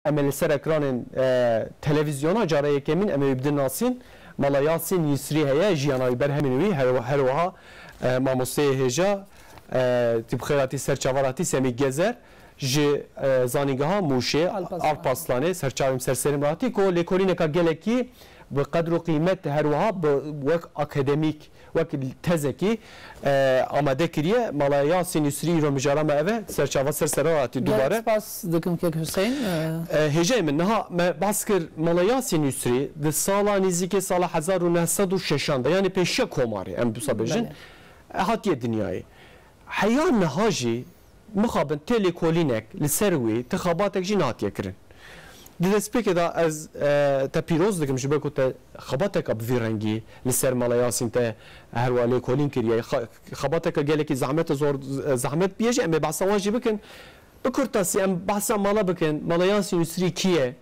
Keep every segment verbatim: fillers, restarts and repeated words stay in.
Em ê li ser ekranên, e, televîzyona cara yekemîn em ê wî bidin nasîn. Mala Yasîn Yusrî heye, jiyana wî, berhemên wî, her, her wiha, e, mamosteyê hêja, e, tî bi xêr hatî, ser çava re hatî, Semî Gezer, ji, e, Zanîngeha Mûşê, Alpaslan. Alpaslanê, ser çavê min, ser serê min re hatî, ku lêkolîneka gelekî bi qedr û qîmet, her wiha bi wek akademîk, wek tezekî, e, amade kiriye. Mala Yasîn Yusrî îro mijara me ev e, ser çava ser sera hatî. Gelek dubare spas dikim kek Huseyîn. E, E, hêjayê min, niha me behs kir, Mala Yasîn Yusrî di sala nêzîkê sala hezar û neh sed û şeşan de, yanî pêşiya komarê, em wisa bêjin, Belê. e, hatiye dinyayê. Heya niha jî mixabin tê lêkolînek li ser wî, ti xebatek jî nehatiye kirin. Di destpêkê de ez, e, te pîroz dikim ji ber ku te xebateka bi vî rengî li ser Mala Yasîn te her wiha lêkolîn kiriye. Xe-, xebateke gelekî zehmet, zor, zehmet bûye jî, em ê behsa wan jî bikin. Bi kurtasî em behsa mala bikin. Mala Yasîn Yusrî kî ye?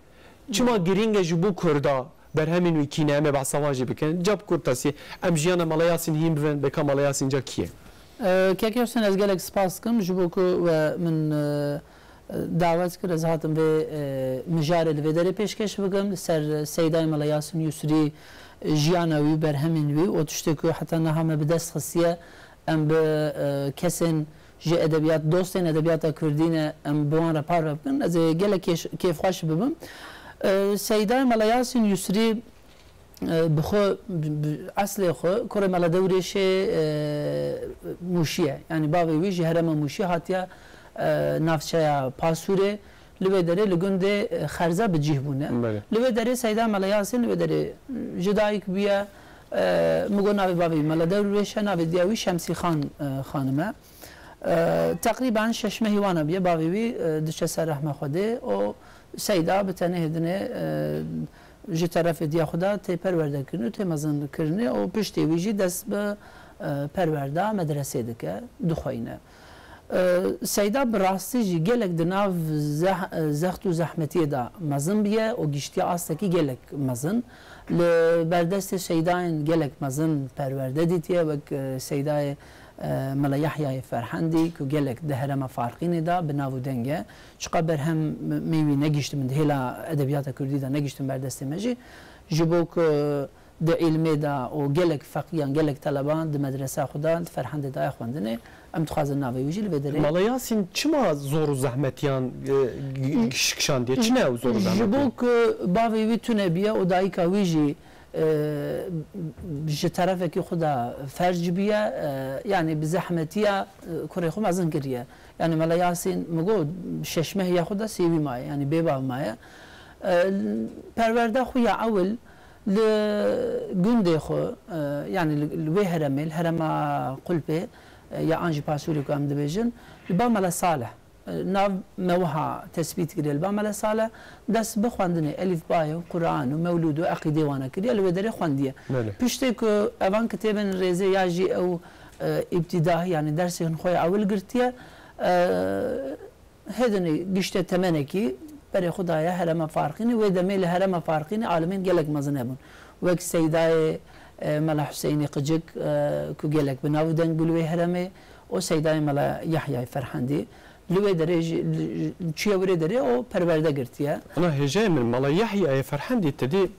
Çima girîng e ji bo Kurda berhemên wî kî ne? Em ê behsa wan jî bikin. Ca bi kurtasî em jiyana Mala Yasîn hîn bibin, bê ka Mala Yasîn ca kî ye? E, Kek Huseyîn, ez gelek spas dikim ji bo ku we min, e, dawet kir, ez hatim vê, e, mijarê li vê derê pêşkêş bikim. Li ser Seydayê Mala Yasîn Yusrî, e, jiyana wî, berhemên wî û tiştê ku heta niha me bi dest xistiye, em bi, e, kesên ji edebiyat, dostên edebiyata kurdî ne, em bi wan re parve bikin. Ez ê gelek kêş-, kêfxweş bibim. E, Seydayê Mela Yasîn Yusrî, e, bi xwe, bi, bi eslê xwe, kurê Mela Dewrêşê, e, Mûşî ye. Yanî bavê wî ji herêma Mûşî hatiye, e, navçeya Pasûrê. Li wê derê li gundê, e, Xerza bi cih bûne. Belê. Li wê derê Seyda Mela Yasîn li wê derê, e, ji dayik bûye. E, min got navê bavê wî Mela Dewrêş e, navê diya wî Şemsîxan, e, xanim e. E, teqrîben şeş mehî wan e bûye, bavê wî, e, diçe ser rehma Xwedê. O Seyda bi tenê hêdinê, e, ji terefê diya xwe de tê perwerdekirinê û tê mezinkirinê û piştê wî jî dest bi, e, perwerda medresê dike, dixweyne. E, Seyda bi rastî jî gelek di nav zeh-, zext û zehmetiyê de mezin bûye û giştiye astekî gelek mezin. Li berdestê Seydayên gelek mezin perwerde dîtiye, wek, e, Seydayê, e, Mela Yehyayê Ferhendî ku gelek di herêma Farqînê de bi nav û deng e. Çiqa berhem me wî negihiştin, di hêla edebiyata kurdî de negihiştin ber destê me jî. Ji bo ku di îlmê de û gelek feqiyan, gelek teleban di medresa xwe de, di Ferhendê daye xwendinê. Em dixwazin navê wî jî li vê derê. Mala Yasîn çima zor û zehmetiyan, e, g-, g-, kişandiye? Çi ne ew zor û zehmetiyan? Ji bo ku bavê wî tune bûye û dayika wî jî, e, ji terefekî xwe de ferc bûye, e, yanî bi zehmetiya, e, kurê xwe mezin kiriye. Yanî Mela Yasîn, min got, şeş meh ya xwe de sêwî maye, yanî bêbav maye. E, perwerda xwe ya ewil li gundê xwe, e, yanî li, li wê herêmê, li herêma Qulpê, e, ya an jî Pasûrê ku em dibêjin, li ba Mela Salih, e, nav me wiha tesbît kiriye, li ba Mela Salih dest bi xwendinê elîfbayê û Quran û mewlûd û eqîdê wan e kiriye, li wê derê xwendiye. Belê. Piştê ku evan kitêbên rêzê ya jî ew, e, îbtîdahî, yanî dersên xwe ya ewil girtiye, e, Hêdinî gişte temenekî berê xwe daye herêma Farqînê. Wê demê li herêma Farqînê alimên gelek mezin hebûn. Wek Seydayê, e, Mela Huseynê Qicik, e, ku gelek bi nav û deng bû li wê herêmê, û Seydayê Mela Yehyayê Ferhendî. Li wê derê jî, li, çûye wê derê û perwerde girtiye. Ana hêjayê min, Mela Yehyayê Ferhendî, te dî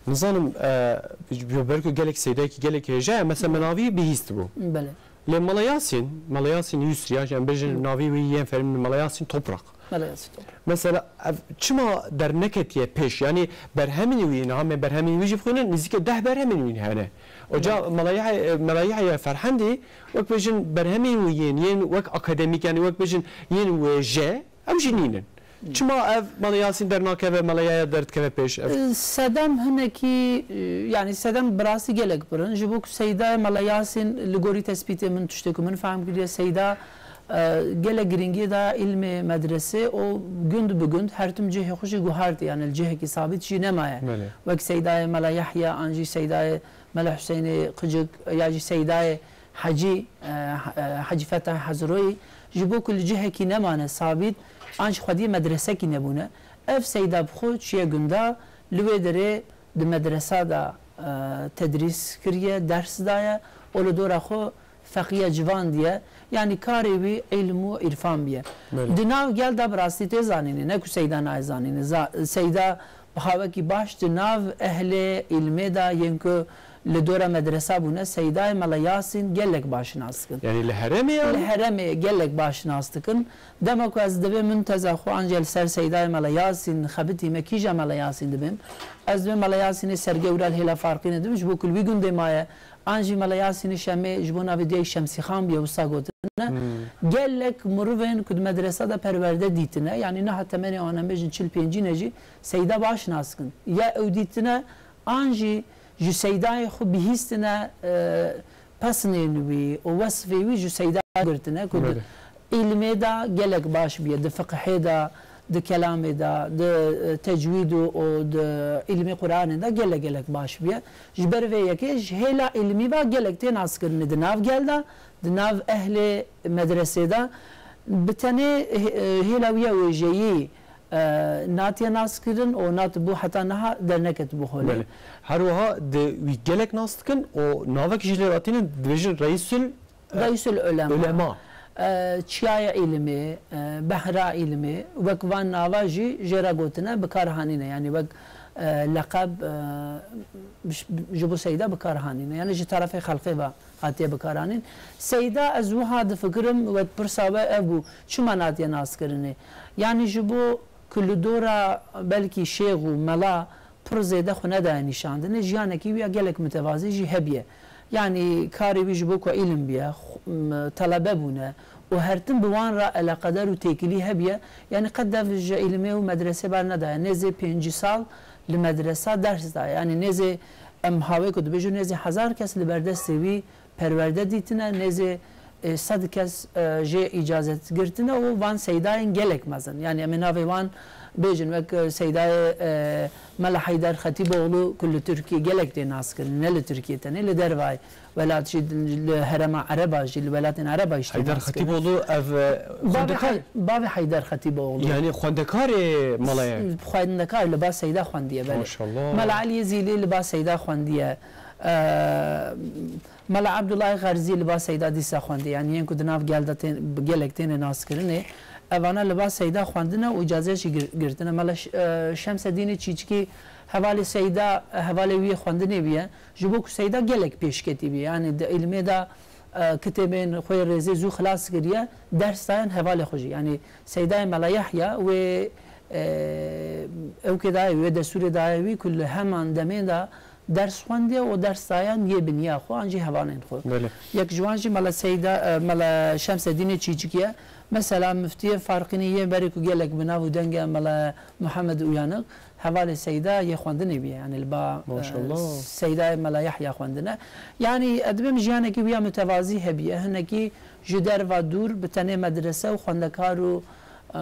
nizanim, e, ji ber ku gelek Seydayekî gelek hêja ye, mesela me navî bihîstibû. Belê. Lê Mela Yasîn, Mela Yasîn Yusrî, ya jî em bêjin navî wî yên fermî Mela Yasîn Toprak. Mela Yasîn Toprak. Mesela ev çima derneketiye pêş? Yanî berhemên wî, niha me berhemên wî jî bixwînin, nêzîkî deh berhemên wî hene. Oca Mela Yah-, Mela Yahya Ferhendî, wek bêjin berhemên wî yên, yên wek akademîk, yanî wek bêjin yên wêje, ew jî nînin. Çima ev Mela Yasîn dernakeve, Mela Yahya derdikeve pêş ev? E, sedem hinekî, e, yanî sedem bi rastî gelek pir in. Ji bo ku Seyda Mela Yasîn li gorî tespîtê min, tiştê ku min fehm kiriye, Seyda, e, gelek giringiyê da îlmê medresê û gund bi gund her tim cihê xwe jî guhartî, yanî li cihekî sabit jî nemaye. Belê. Wek Seydayê Mela Yahya an jî Seydayê Mela Huseynê Qicik ya jî Seydayê Hecî, e, e, Hecî Fetah Hezroyî, ji bo ku li cihekî nemane sabît, an jî xwediyê medresekî nebûne. Ev Seyda bi xwe çûye gunda, li wê derê di medresa de, e, tedrîs kiriye, ders daye û li dora xwe feqiya civan diye. Yanî karê wî îlm û îrfan biye. Belê. Di nav gel de bi rastî tê zanînê, ne ku Seyda nayê zanînê. Za-, Seyda bi hawekî baş di nav ehlê îlmê de yên ku li dora medresa bûne, Seydayê Mela Yasîn gelek baş nas dikin. Yanî li herêmê ya? Li herêmê gelek baş nas dikin. Dema ku ez divê min teza xwe an jî li ser Seydayê Mela Yasîn xebitî me, kîja Mela Yasîn dibêm? Ez divê Mela Yasînê Sergewra li hêla Farqînê dibim, ji bo ku li wî gundê maye, an jî Mela Yasînê Şemê ji bo navê diyayî Şemsîxan bûye, wisa gotine. Hmm. Gelek mirovên ku di medresa de perwerde dîtine, yanî niha temenê wan em bêjin çil pêncî ne jî Seyda baş nas dikin. Ya ew dîtine, an jî ji Seydayê xwe bihîstine, e, pesnên wî û wesfê wî ji Seyda girtine ku di Belê. îlmê de gelek baş bûye, di fiqhê de, di kelamê de, di, e, tecwîd û, û di îlmê Qur'anê de gelek gelek baş bûye. Ji ber vê yekê ji hêla îlmî ve gelek tê naskirinê di nav gel de, di nav ehlê medresê de. Bi tenê, e, hêla wî ya wêjeyî, e, natiye naskirin û nat bû heta niha derneketibû holê. Belê. Her wiha di wî gelek nas dikin û navek jî lê ratînin, dibêjin Reîsül, e, Reîsül Ulema. Ulema. E, çiyaya îlimê, e, behra îlimê, wek van nava jî jê re gotine bi kar hanîne. Yanî wek, e, leqeb, e, ji, ji bo Seyda bi kar hanîne. Yanî ji terefê xelqê ve hatiye bikaranîn. Seyda, ez wiha difikirim, we pirsa we ev bû, çima natiye naskirinê? Yanî ji bo ku li dora belkî şêx û mela pir zêde xwe nedaye nîşandinê, jiyanekî wî ya gelek mitevazî jî hebiye. Yanî karê wî ji bo ku îlim biye, xu-, m-, telebe bûne û her tim bi wan re eleqedar û têkilî hebiye. Yanî qet dev ji îlimê û medresê bernedaye. Nêzê pêncî sal li medresa ders daye. Yanî nêzê, em hawê ku dibêjin, nêzê hezar kes li ber destê wî perwerde dîtine, nêzê, e, sed kes, e, jê îcazet girtine û van seydayên gelek mezin. Yanî em ê navê wan bêjin, wek, e, seydayê, e, Mela Heyder Xetîboğlu ku li Tirkiyê gelek tê naskirin, ne li Tirkiyê tenê, li dervayê welat jî, li herêma Ereba jî, li welatên Ereba jî tê Heyder naskirin. Xetîboğlu ev, e, Bavê xwendekar? Hey-, bavê Heyder Xetîboğlu. Yanî xwendekarê mela ye? Xwendekar, li ba Seyda xwendiye, belê. Maşallah. Mela Eliyê Zîlî li ba Seyda xwendiye. E, Mela Abdullah Xerzî li ba Seyda dîsa xwendiye. Yanî yên ku di nav gel de tên, gelek têne naskirinê. Evana li ba Seyda xwendine û îcazet jî gir-, girtine. Mela Ş-, e, Şemsedînê Çîçikî hevalê Seyda, hevalê wî yê xwendinê bûye. Ji bo ku Seyda gelek pêşketî bûye. Yanî di îlmê de, e, kitêbên xwe yê rêzê zû xilas kiriye, ders dayan hevalê xwe jî. Yanî Seydayê Mela Yahya wê, e, ewkê daye wî, wê destûrê daye wî ku li heman demê de ders xwendiye û ders dayan yê biniya xwe an jî hevalên xwe. Belê. Yek ji wan jî Mela Seyda, e, Mela Şemsedînê Çîçikî ye. Mesela Miftiyê Farqînê yê berê ku gelek bi nav û deng e, Mela Muhammed Uyanık, hevalê Seyda yê xwendinê bûye. Yanî li ba, e, Maşallah. Seydayê Mela Yahya xwendine. Yanî ez dibêm jiyanekî wî ya mitevazî hebiye. Hinekî ji derva dûr bi tenê medrese û xwendekar û, e,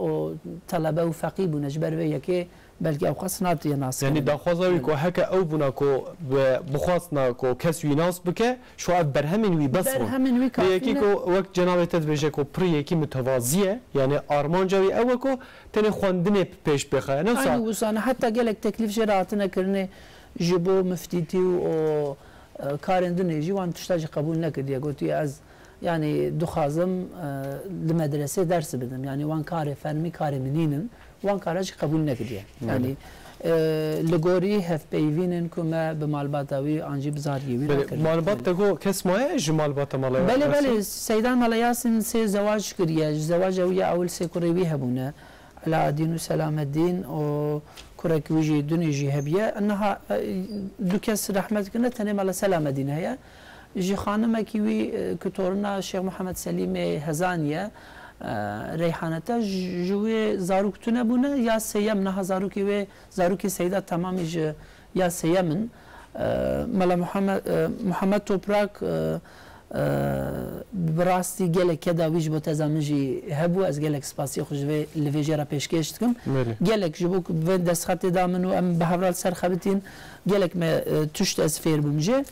û telebe û feqî bûne. Ji ber vê yekê belkî ew qas natiye nas kirin. Yanî daxwaza wî ku heke ew bûna ku bi, bixwastina ku kes wî nas bike, şu ev berhemên wî bes bûn. Berhemên wî kafî ne. Lê yekî ku wek cenabê te dibêje ku pirî yekî mitevazî ye, yanî armanca wî ew e ku tenê xwendinê pêş bêxe. Ne wisa? Aynî wisa ne. Heta gelek teklîf jê re hatine kirinê ji bo miftîtî û, û, e, karên din jî wan tişta jî qebûl nekiriye. Gotiye ez, yanî dixwazim, e, li medresê ders bidim. Yanî wan karê fermî karê min nînin. Wan kara jî qebûl nekiriye. Belê. Yanî, e, li gorî hevpeyvînên ku me bi malbata wî an jî bi zariyê wî Belê, nakirin. Malbat te got kes maye ji malbata Mela Belê, Yasîn? Belê, Seyda Mela Yasîn sê zewac kiriye. Ji zewaca wî ya ewil sê kurê wî hebûne. Elaeddîn û Selameddîn û kurek wî jî, dunê jî hebiye. Niha, e, du kes rehmet kirine, tenê Mela Selameddîn heye. Ji xanimekî wî, e, ku torina Şêx Muhammed Selîmê Hezanî ye, e, Reyhanete, ji, ji wê zarok tune bûne, ya sêyem, niha zarokê wê, zarokê Seyda temamî ji ya sêyem in. E, Mela Muhammed, e, Muhammed Toprak, e, e, bi rastî gelek keda wî ji bo teza min jî hebû. Ez gelek spasiyê xwe ji vê, li vê jê re pêşkêş dikim. Belê. Gelek ji bo ku bi vê destxetê da min û em bi hev re li ser xebitîn, gelek me, e, tişt ez fêr bûm jê.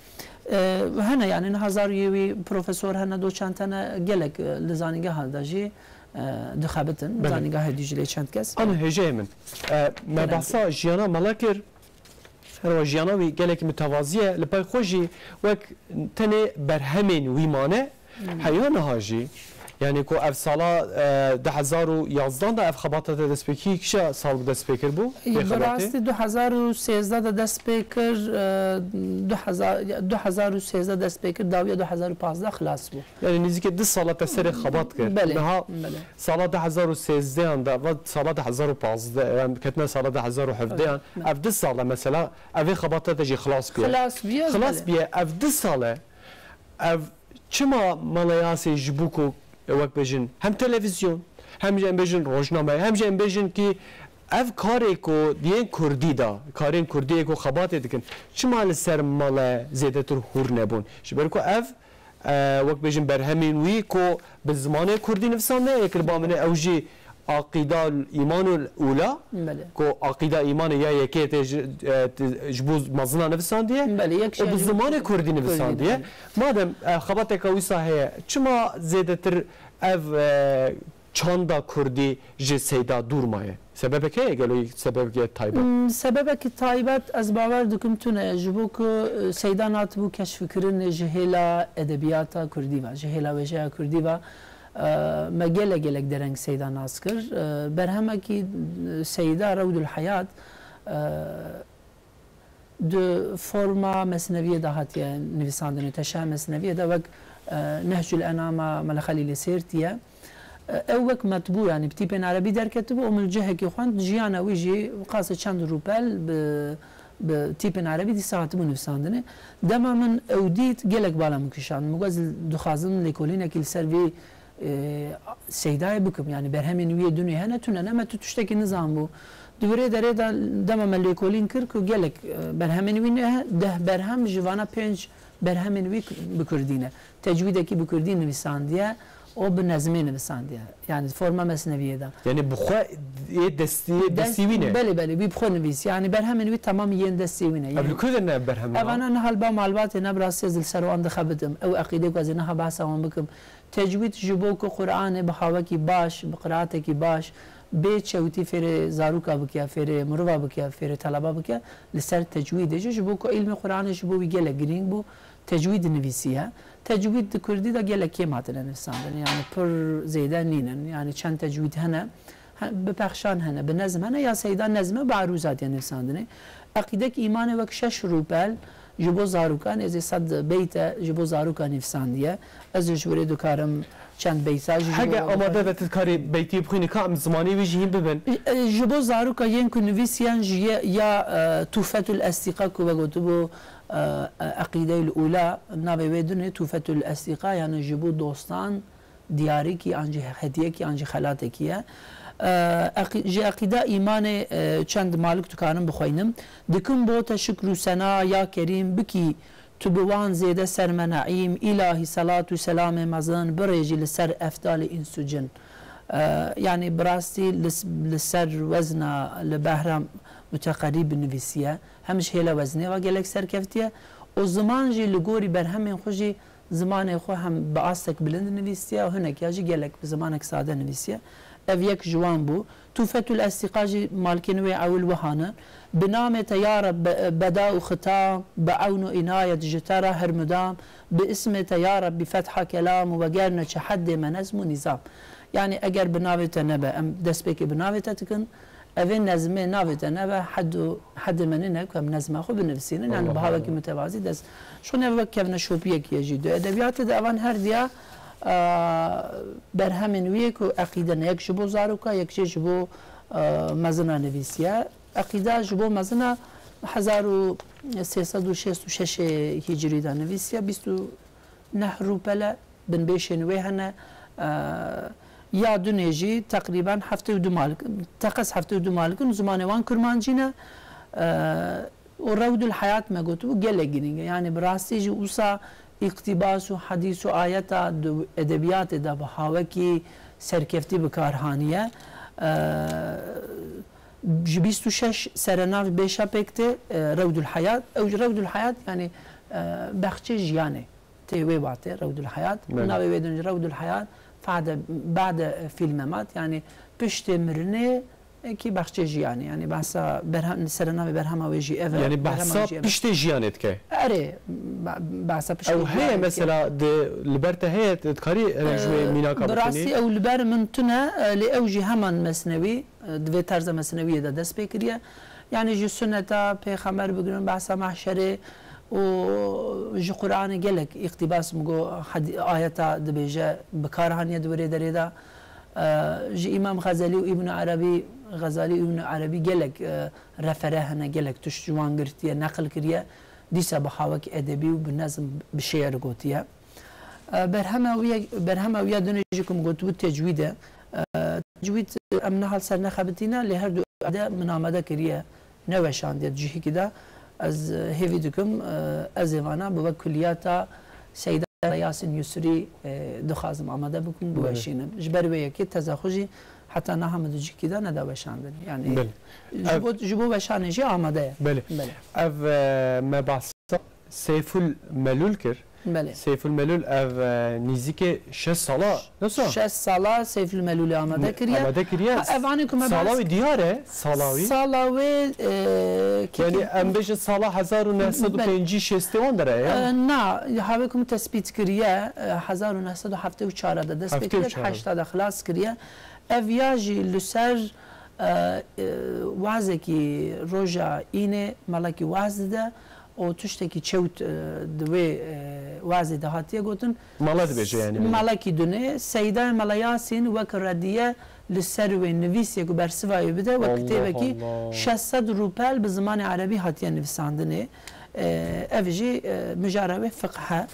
E, hene, yanî niha zariyê wî profesor hene, doçent hene, gelek, e, li zanîngehan de jî, e, dixebitin, Belê. Zanîngehê Dîclê çend kes. Ano hêjeyê min. E, me Belê. Behsa jiyana mela kir. Her wa jiyana wî gelekî mitevazî ye, li pey xwe jî wek tenê berhemên wî mane, heya niha jî. Yani ku ev sala, e, du hezar û yazdan de ev xebata te dest pê kî kişa sal bi dest pê kir bû? Vê Bi xebatê? rastî du hezar û sêzdeh de dest pê kir, e, du hezar, du hezar û sêzdeh dest pê kir, dawiya du hezar û pazdeh xilas bû. Yani nêzîkî du sala te serê xebat kir. Belê, Niha belê. sala du hezar û sêzdeh an de, va sala du hezar û pazdeh, yani ketine sala du hezar û hevdeh an, Evet, evet. ev du sala mesela, ev ê xebata te jî xilas bûye. Xilas bûye, Xilas belê. bûye, ev du sale, ev çima mala Yasê ji bo ku, e, wek bêjin, hem televîzyon, hem jî em bêjin rojname, hem jî em bêjin kî ev karê ku di yên kurdî de, karên kurdî yê ku xebatê dikin, çima li ser mala zêdetir hûr nebûn? Ji ber ku ev, e, wek bêjin berhemên wî ku bi zimanê kurdî nivîsandine, yek li ba min e, ew jî Aqîda Îman û Ula, Belê. ku Aqîda Îmanê ya yekê tê ji, e, ti-, ji bo mezina nivîsandiye Belê, yek û jî bi ji zimanê kurdî kurdî nivîsandiye. nivîsandiye. Madem, e, xebateke wisa heye, çima zêdetir ev, e, çanda kurdî ji Seyda dûr maye? Sebebek heye gelo, sebebeke taybet? Hmm, sebebekî taybet ez bawer dikim tune ye, ji bo ku, e, Seyda natibû keşfkirin ji hêla edebiyata kurdî ve, ji hêla wêjeya kurdî ve. E, me gelek gelek dereng Seyda nas kir. E, berhemekî, e, Seyda Rewdul Heyat, e, di forma mesneviyê de hatiye nivîsandinê, teşa mesneviyê de wek, e, Nehcul Enama Mele Xelîlê Sêrtî ye. E, ew wek metbû, yanî bi tîpên erebî derketibû, û min cihekî xwend, jiyana wî jî qasê çend rûpel bi, bi tîpên erebî dîsa hatibû nivîsandinê. Dema min ew dît, gelek bala min kişand. Min got, ez dixwazim lêkolînekî li ser vî, e, Seydayê bikim. Yanî berhemên wî yê dinê hene, tune ne, me tu tiştekî nizanbû. Di wê derê de dema me lêkolîn kir ku gelek, e, berhemên wî ne, deh berhem ji vana pênc berhemên wî bi kurdî ne. Tecwîdekî bi kurdî nivîsandiye û bi nezmê nivîsandiye. Yani forma mesneviyê de. Yani bi xwe yê destî, yê Dest-, destî wî ne? Belê, belê, wî bi xwe nivîs. Yani berhemên wî temam yên destê wî ne. Ev Yani li ku de ne berhem? Evana niha li ba malbatê ne, bi rastî ez li ser wan dixebitim. Ew eqîdê ku ez ê niha behsa wan bikim. Tecwîd ji bo ku Qur'anê bi hawekî baş, bi qiraatekî baş, bê çewtî fêrê zaroka bikiya, fêrê mirova bikiya, fêrê teleba bikiya, li ser tecwîdê jî, ji bo ku îlmê Qur'anê ji bo wî gelek girîng bû, tecwîd nivîsiye. Tecwîd di kurdî de gelek kêm hatine nivîsandin, yani pir zêde nînin. Yani çend tecwîd hene, he-, bi pexşan hene, bi nezm hene, ya Seyda nezm e, bi erûz hatiye nivîsandinê. Eqîdek Îmanê wek şeş rûpel ji bo zarokan, êzê sed beyte ji bo zarokan nivîsandiye. Ez ê ji wêrê dikarim çend beyta jî ji Hege bo amade zarokan be, tu dikarî beytî bixwînî, ka em zimanî wî jî hîn bibin. E, ji bo zaroka yên ku nivîsiyan jî ye, ya, e, Tuhfetul Esdîqa ku ve gotibû, e, e, Eqîdeyul Ula, navê wê dinê Tuhfetul Esdîqa, yani ji bo dostan diyarîkî, an jî hediyekî, an jî xelatekî ye. E, eqî-, ji Eqîda Îmanê, e, çend malik dikarim bixweynim. Dikim bo te şikr û sena, ya Kerîm, bikî tu bi wan zêde ser me neîm, îlahî selat û selamê mezin birêjî li ser efdalê îns û cin. E, yani bi rastî li s-, li ser wezna, li behra muteqerîb nivîsiye. Hem ji hêla weznê ve gelek serkeftiye û ziman jî li gorî berhemên xwe jî zimanê xwe hem bi astek bilind nivîsiye û hinek ya jî gelek bi zimanek sade nivîsiye. Ev yek ji wan bû. Tûfetül Esîqa jî malkên wê ewil wiha ne: Bi namê te ya Reb be-, beda û xita, bi ewn û înayet ji te re her mudam, bi ismê te ya Reb bi fetha kelam û wegerne çi heddê me nezm û nîzam. Yanî eger bi navê te nebe, em destpêkê bi navê te dikin, evê nezmê navê te nebe, hed û, hedê me nîne ku em nezma xwe binivîsînin. Yanî bi hawekî mutevazî dest. Şûn ev wek kevneşopiyekî ye jî. Di edebiyatê de evan her diya, a, berhemên wî yê ku eqîde ne, yek ji bo zaroka, yek jî ji bo, a, mezina nivîsiye. Eqîda ji bo mezina hezar û sê sed û şêst û şeş hicrî de nivîsiye, bîst û neh rûpele, binbêşên wê hene. E, ya dunê jî teqrîben heftê û du malik, teqez heftê û du malik in, zimanê wan kurmancî ne. E, û Rewdul Heyat me gotibû gelek girîng e. Yanî bi rastî jî wisa îqtîbas û hedîs û ayeta di edebiyatê de bi hawekî serkeftî bi kar haniye. E, ji bîst û şeş serenav bêşa pêk tê, e, Rewdul Heyat. Ew jî Rewdul Heyat, yanî, e, bexçê jiyanê. Tê wê batê, Rewdul Heyat. Belê. Navê wê din jî Rewdul Heyat, fade, bade fîl memat, yanî piştê mirinê Ê, kî baxçê jiyanê, yanî behsa berhem-, serenavê berhema wê jî ev e, Yanî berhema wê behsa jî ev e. Piştê jiyanê dike. Erê, ba-, behsa piştê Ew heye jiyanê dike. mesela di, li ber te heye, tu dikarî hinek ji wê Ee, mînaka bi rastî bitinî? Ew li ber min tune, e, lê ew jî heman mesnewî, e, di vê terza mesnewiyê de dest pê kiriye. Yanî ji suneta pêxember bigirin, behsa mahşerê û ji Qur'anê gelek îqtîbas, min got, hedi-, ayeta dibêje, bi kar haniye di wê derê de. E, ji Îmam Xezelî û Îbn Erebî, Xezalî û Îbn Erebî gelek, e, refere hene, gelek tişt ji wan girtiye, neqil kiriye. Dîsa bi hawek edebî û bi nezm, bi şê'ir gotiye. E, berhema wî ye, berhema wî ya dinê jî ku min gotibû tecwîd e. E, tecwîd, em niha li ser nexebitîne, lê her du de min amade kiriye, neweşandiye di cihekî de. Ez, e, hêvî dikim, e, ez ê vana bi wek kulliyata Seyda Yasîn Yusrî, e, dixwazim amade bikim, Belê. biweşînim. Ji ber wê yekê teza xwe jî heta niha min di cihekî de neda weşandin. Yanî Belê. ji bo, ji bo weşanê jî amade ye. Belê. Belê. Ev, e, me behsa Seyful Melûl kir. Belê. Seyful Melûl ev, e, nîzîkê şeş sala, ne sa? Şeş sala Seyful Melûlê amade kiriye. Amade kiriye. Ha, ev anî ku me Sala behs- wî diyar e, sala wî. Sala wê, e, Yanî kekê- em bêjin sala hezar û neh sed û pêncî şêstê wan dere ya. E, na, havê ku min tespît kiriye, e, hezar û neh sed û heftê û çar de dest pê Heftê û kiriye, çar. heşta de xilas kiriye. Ev ya jî li ser, e, e, wazekî roja înê melekî waz dide û tiştekî çewt, e, di wê, e, wazê de hatiye gotin. Mala dibêje yanî. Melekî dunê, Seydayê Mela Yasîn wek rediye li ser wê nivîsê ku bersiva wê bide, wek Allah kitêbekî Allah. şeş sed rûpel bi zimanê erebî hatiye nivîsandinê. E, ev jî, e, mijara wê fiqh e.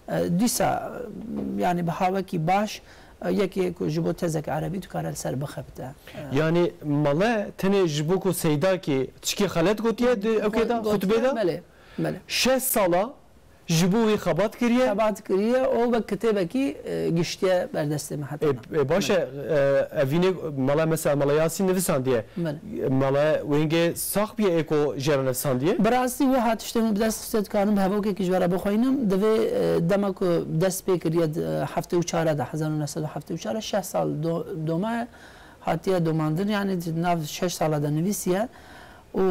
E, dîsa, e, yanî bi hawekî baş, e, yekê ku ji bo tezek erebî dikare li ser bixebite. E, Yanî mala tenê ji bo ku Seydakî tişkî xelet gotiye di ewkê de, gotiye, xutbê de? Belê, belê. Şeş sala ji bo wî xebat kiriye. Xebat kiriye, o wek kitêbekî, e, giştiye ber destê me heta E, niha. e, baş e, e, evînê mala mesela mala Yasîn nivisandiye. Belê. Mala wêngê sax biye ê ku jê re nivisandiye. Bi rastî wiha tiştê min bi dest xiste dikarim bi hevokekî ji we re bixwînim. Divê, e, dema ku dest pê kiriye, di, e, heftê û çar de, hezar û neh sed û heftê û çar, şeş sal do-, doma ye, hatiye domandin, yanî di nav şeş sala de nivîsiye. Û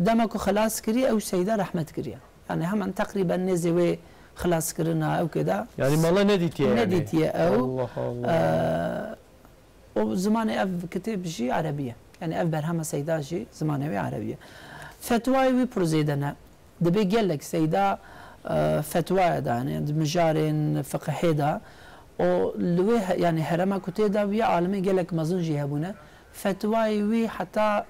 dema ku xilas kiriye, ew Seyda rehmet kiriye. Yanî hemen teqrîben nêzê wê xilaskirina ewkê de. Yanî mala nedîtiye yanî. Nedîtiye ew. Allah Allah. Ee, û zimanê ev kitêb jî erebî ye. Yanî ev berhema Seyda jî zimanê wê erebî ye. Fetwayê wî pir zêde ne. Dibê gelek Seyda, e, fetwaya dane di mijarên fiqhê de. Û li wê he-, yanî herema ku tê de bûye alimê gelek mezin jî hebûne. Fetwayê wî heta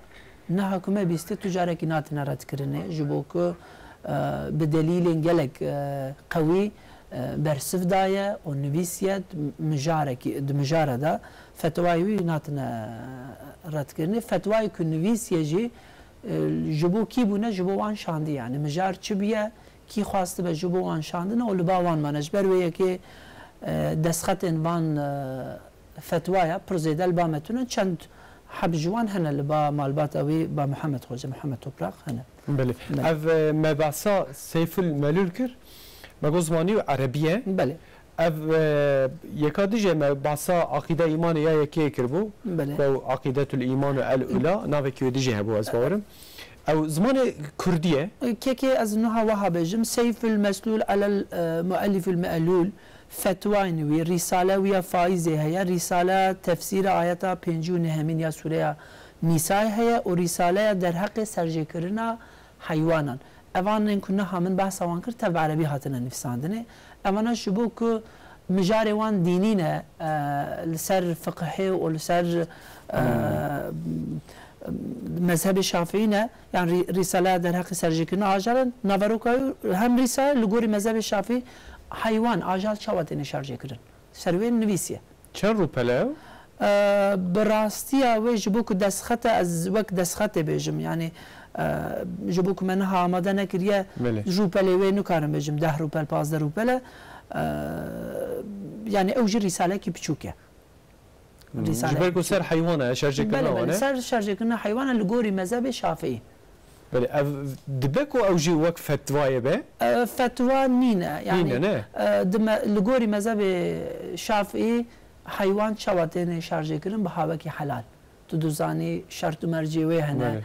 niha ku me bîstê tu carekî natine redkirinê, ji bo ku, e, bi delîlên gelek, e, qewî, e, bersiv daye û nivîsiye, mijarekî, di mijara de fetwayê wî natine redkirinê. Fetwayê ku nivîsiye jî, e, ji bo kî bûne, ji bo wan şandî, yanî mijar çi bûye, kî xwastibe ji bo wan şandine û li ba wan mane. Ji ber wê yekê, e, destxetên van, e, fetwaya pir zêde li ba me tune, çend heb ji wan hene li ba malbata wî, ba Mihemed Xoce, Mihemed Topraq hene. Belê. Belê. Ev, e, me behsa Seyful Melûl kir. Me got zimanî wî erebî ye. Belê. Ev, e, yeka dijî me behsa aqîde îmanê ya yekê kiribû. Belê. Ku ew Aqîdetul Îman û El Ula, navekî wê dijî hebû, ez bawerim. Ew zimanê kurdî ye. Kekê ez nuha wiha bêjim, Seyful Meslûl elel, e, Muelliful Me'lûl, fetwayên wî, rîsale wî ya Faîzê heye, rîsale tefsîra ayeta pêncî û nehemîn ya sûreya Nîsayê heye û rîsaleya derheqê serjêkirina heywanan. Evan ên ku niha min behsa wan kir, tev bi erebî hatine nivîsandinê. Evana ji bo ku mijarê wan dînî ne, e, li ser fiqhê û li ser, e, mezhebê şafîî ne, yan rî-, rîsaleya derheqê serjêkirina ajalan, naveroka wî hem rîsale li gorî mezhebê şafîî heywan, ajal çawa têne şarjêkirin? Ser wê nivîsiye. Çend rûpel e ew? E, bi rastiya wê ji bo ku destxete, ez wek destxetê bêjim, yanî, e, ji bo ku me niha amade nekiriye, Belê. rûpelê wê nikarim bêjim deh rûpel, pazdeh rûpel e. E, yanî ew jî rîsalekî piçûk e. Hmm, Rîsale ji ber ku ser heywan e, şerjêkirina Belê, wan belê, e? ser şerjêkirina heywan e li gorî mezhebê şafîî. Belê, ev dibe ku ew jî wek fetvayê be? E, fetwa nîne. Yanî, Nîne, ne? e, di me-, li gorî mezhebê şafîî heywan çawa têne şarjêkirin bi hawekî helal. Tu dizanî şert û mercê wê hene. Belê.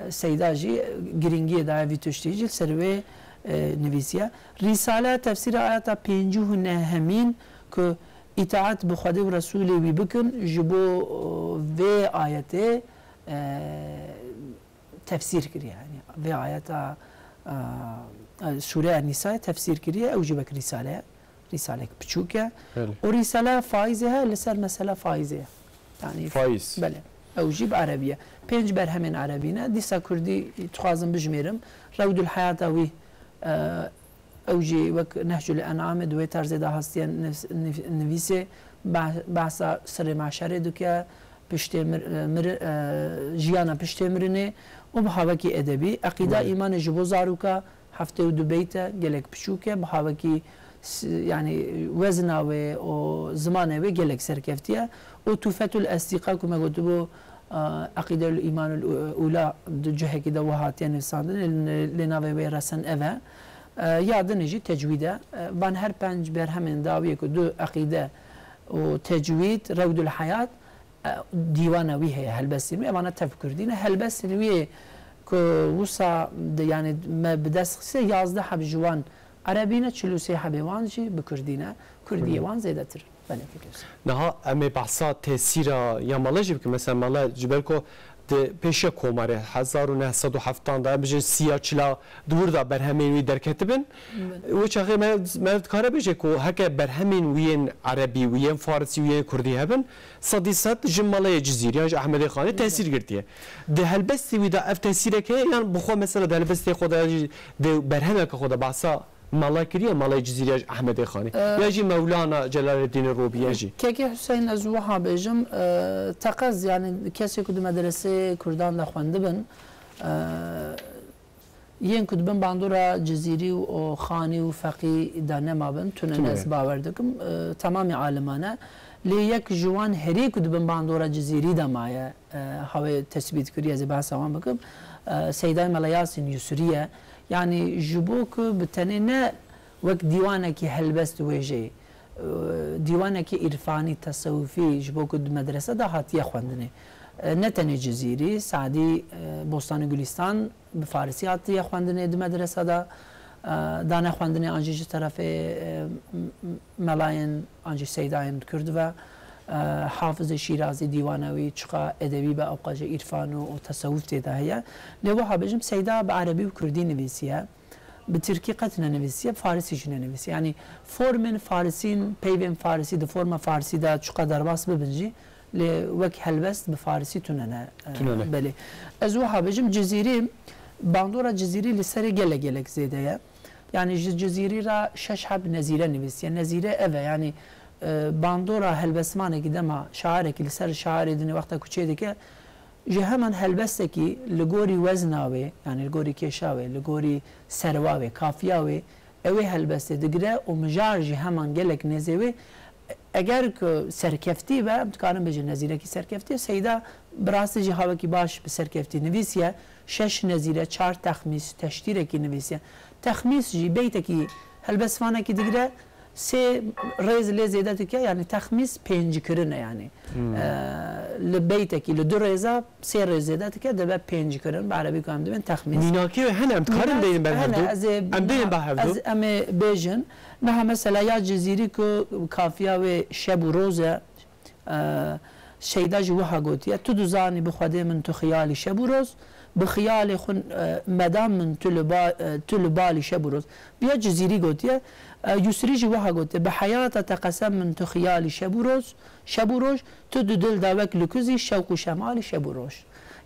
E, Seyda jî giringiyê daye vî tiştî jî li ser wê, e, nivîsiye. Rîsale tefsîra ayeta pêncî û nehemîn ku îtaet bi Xwedê û Resûlê wî bikin, ji bo, e, vê ayetê, e, tefsîr kiriye. Yanî vê ayeta, e, e, Sûreya Nîsayê tefsîr kiriye, ew jî wek rîsale ye. Rîsalek piçûk e. Belê. Û rîsale faîzê heye li ser mesela faîzê ye. Yanî Faîz. Belê. Ew jî bi erebî ye. Pênc berhemên erebî ne. Dîsa kurdî dixwazim bijmêrim. Rewdul Heyata wî, e, ew jî wek Nehcul En'amê di wê terzê de hastiye niv-, niv-, nivîsê, bah-, behsa sirê meşerê dike, piştê mir-, mir-, e, jiyana piştê mirinê û bi havekî edebî. Eqîda Belê. Îmanê ji bo zaroka, heftê û du beyt e, gelek piçûk e, bi havekî s-, yanî wezna wê û zimanê wê gelek serkeftî ye. Û Tûfetul Estîqa ku me gotibû, e, Eqîdeyul Îmanul Ûla di cihekî de wiha hatiye nivîsandin, lê, lê navê wê resen ev e. E, ya dinê jî tecwîd e. E, van her penc berhemên dawiyê ku du eqîde û tecwîd, Rewdul Heyat, e, dîwana wî heye, helbestên wî, evana tev kurdî ne. Helbestên wî ku wisa di, yanî me bi dest xiste, yazdeh heb ji wan erebî ne, çil û sê hebê wan jî bi kurdî ne. Kurdiyê Kurdî. wan zêdetir. Belê, pêk wisa. Niha em ê behsa tesîra ya mala jî bikin. Mesela mala ji ber ku di pêşiya komarê hezar û neh sed û heftan de, em bijin sî ya çila di wir de berhemên wî derketibin. Belê. Wê çaxê me, me dikare bêje ku heke berhemên wî yên erebî, wî yên farsî, wî yên kurdî hebin, sedî sed ji Malayê Cizîrî yan ji Ehmedê Xanê Belê. tesîr girtiye. Di helbestê wî de ev tesîrek heye yan bi xwe mesela di helbestê xwe de yan jî di berhemeke xwe de behsa Mala kiriye, Malayê Cizîrî ya ji Ehmedê Xanê. Ee, Ya jî Mewlana Celaleddînê Rûmî ya jî. Kekê Hüseyin, ez wiha bêjim, e, teqez, yanî kesê ku di medresê kurdan de xwendibin, e, yên ku dibin bandora Cizîrî û Xanî û Feqî de nemabin, tune Tune. ne, ez bawer dikim, e, temamî alimane. Lê yek ji wan herî ku dibin bandora Cizîrî de maye, e, hawê tesbît kiriye, ez ê behsa wan bikim. E, Seydayê Mela Yasîn Yusrî ye. Yanî ji bo ku bi tenê ne wek dîwanekî helbest wêjeyê, e, dîwanekî îrfanî, tesewufî ji bo ku di medrese de hatiye xwendinê. E, ne tenê Cizîrî, Sadî, e, Bostanê Gulîstan bi farisî hatiye xwendinê di medrese de, e, dane xwendinê an jî ji terefê, e, m-, m-, melayên an jî seydayên kurd ve, e, Hafizê Şîrazî dîwana wî çiqa edebî be, ewqas jî îrfan û, û tesewuf tê de heye. Lê wiha bêjim, Seyda bi erebî û kurdî nivîsiye, bi tirkî qet nenivîsiye, bi farisî jî nenivîsiye. Yanî formên farisîn, peyvên farisî di forma farisî de çiqa derbas bibin jî, lê wek helbest bi farisî tune ne. E, Tune ne. Belê. Ez wiha bêjim, Cizîrî, bandora Cizîrî li serê gelek gelek zêde ye. Yanî ji Cizîrî re şeş heb nezîre nivîsiye. Nezîre ev e, yanî, e, bandora helbestvanekî dema şairekî li ser şairê dinê wexta ku çê dike, ji heman helbestekî li gorî wezna wê, yanî li gorî kêşa wê, li gorî serwa wê, kafiya wê, ew ê helbestê digire û mijar jî heman gelek nêzê wê. Eger ku serkeftî be, em dikarin bêjin nezîrekî serkeftî ye. Seyda bi rastî jî hawekî baş bi serkeftî nivîsiye. Şeş nezîre, çar texmîs, teştîrekî nivîsiye. Texmîs jî beytekî helbestvanekî digire, sê rêz lê zêde dike, yanî texmîs pênckirin e yanî. Hmm. E, li beytekî, li du rêza sê rêz zêde dike, dibe pênckirin, bi erebî ku em dibên texmîs. Mînakê wê hene, em dikarin Mînak bêjin ber hene, hevdu? ez ê Em bêjin niha, ber hevdu? ez, em ê bêjin. Niha mesela ya Cizîrî ku kafiya wê şeb û roz e, e, Şeyda jî wiha gotiye, tu dizanî bi Xwedê min tu xiyalî şeb û roz, bi xiyalê xwe, e, medam min tu li ba-, e, tu li balî şeb û roz. Viya Cizîrî gotiye, e, Yusrî jî wiha gotiye, bi heyata te qesem min tu xiyalî şeb û roz, şeb û roj, tu di dil de wek likuzî şewq û şemalî şeb û roj.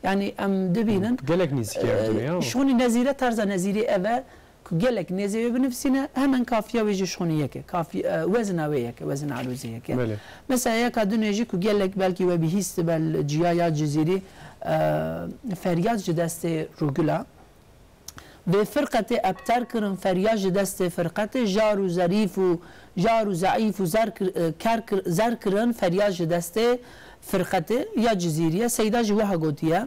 Yanî em dibînin, Gelek nêzîkî ev du ne, e, ya. şûnî nezîre, terza nezîrî ev e ku gelek nêzê wê binivîsîne, hemen kafiya wê jî şûnî yek e. Kafi-, e, wezna wê yek e, wezna erûzê yek e. Belê. Mesela yeka dinê jî ku gelek belkî we bihîst be li ciya ya Cizîrî, e, feryad ji destê Rûgula. Vê firqetê ebter kirin, feryad ji destê firqetê, jar û zerîf û, jar û zeîf û zer kir-, e, ker kir-, zer kirin, feryad ji destê firqetê ya Cizîrî ye. Seyda jî wiha gotiye,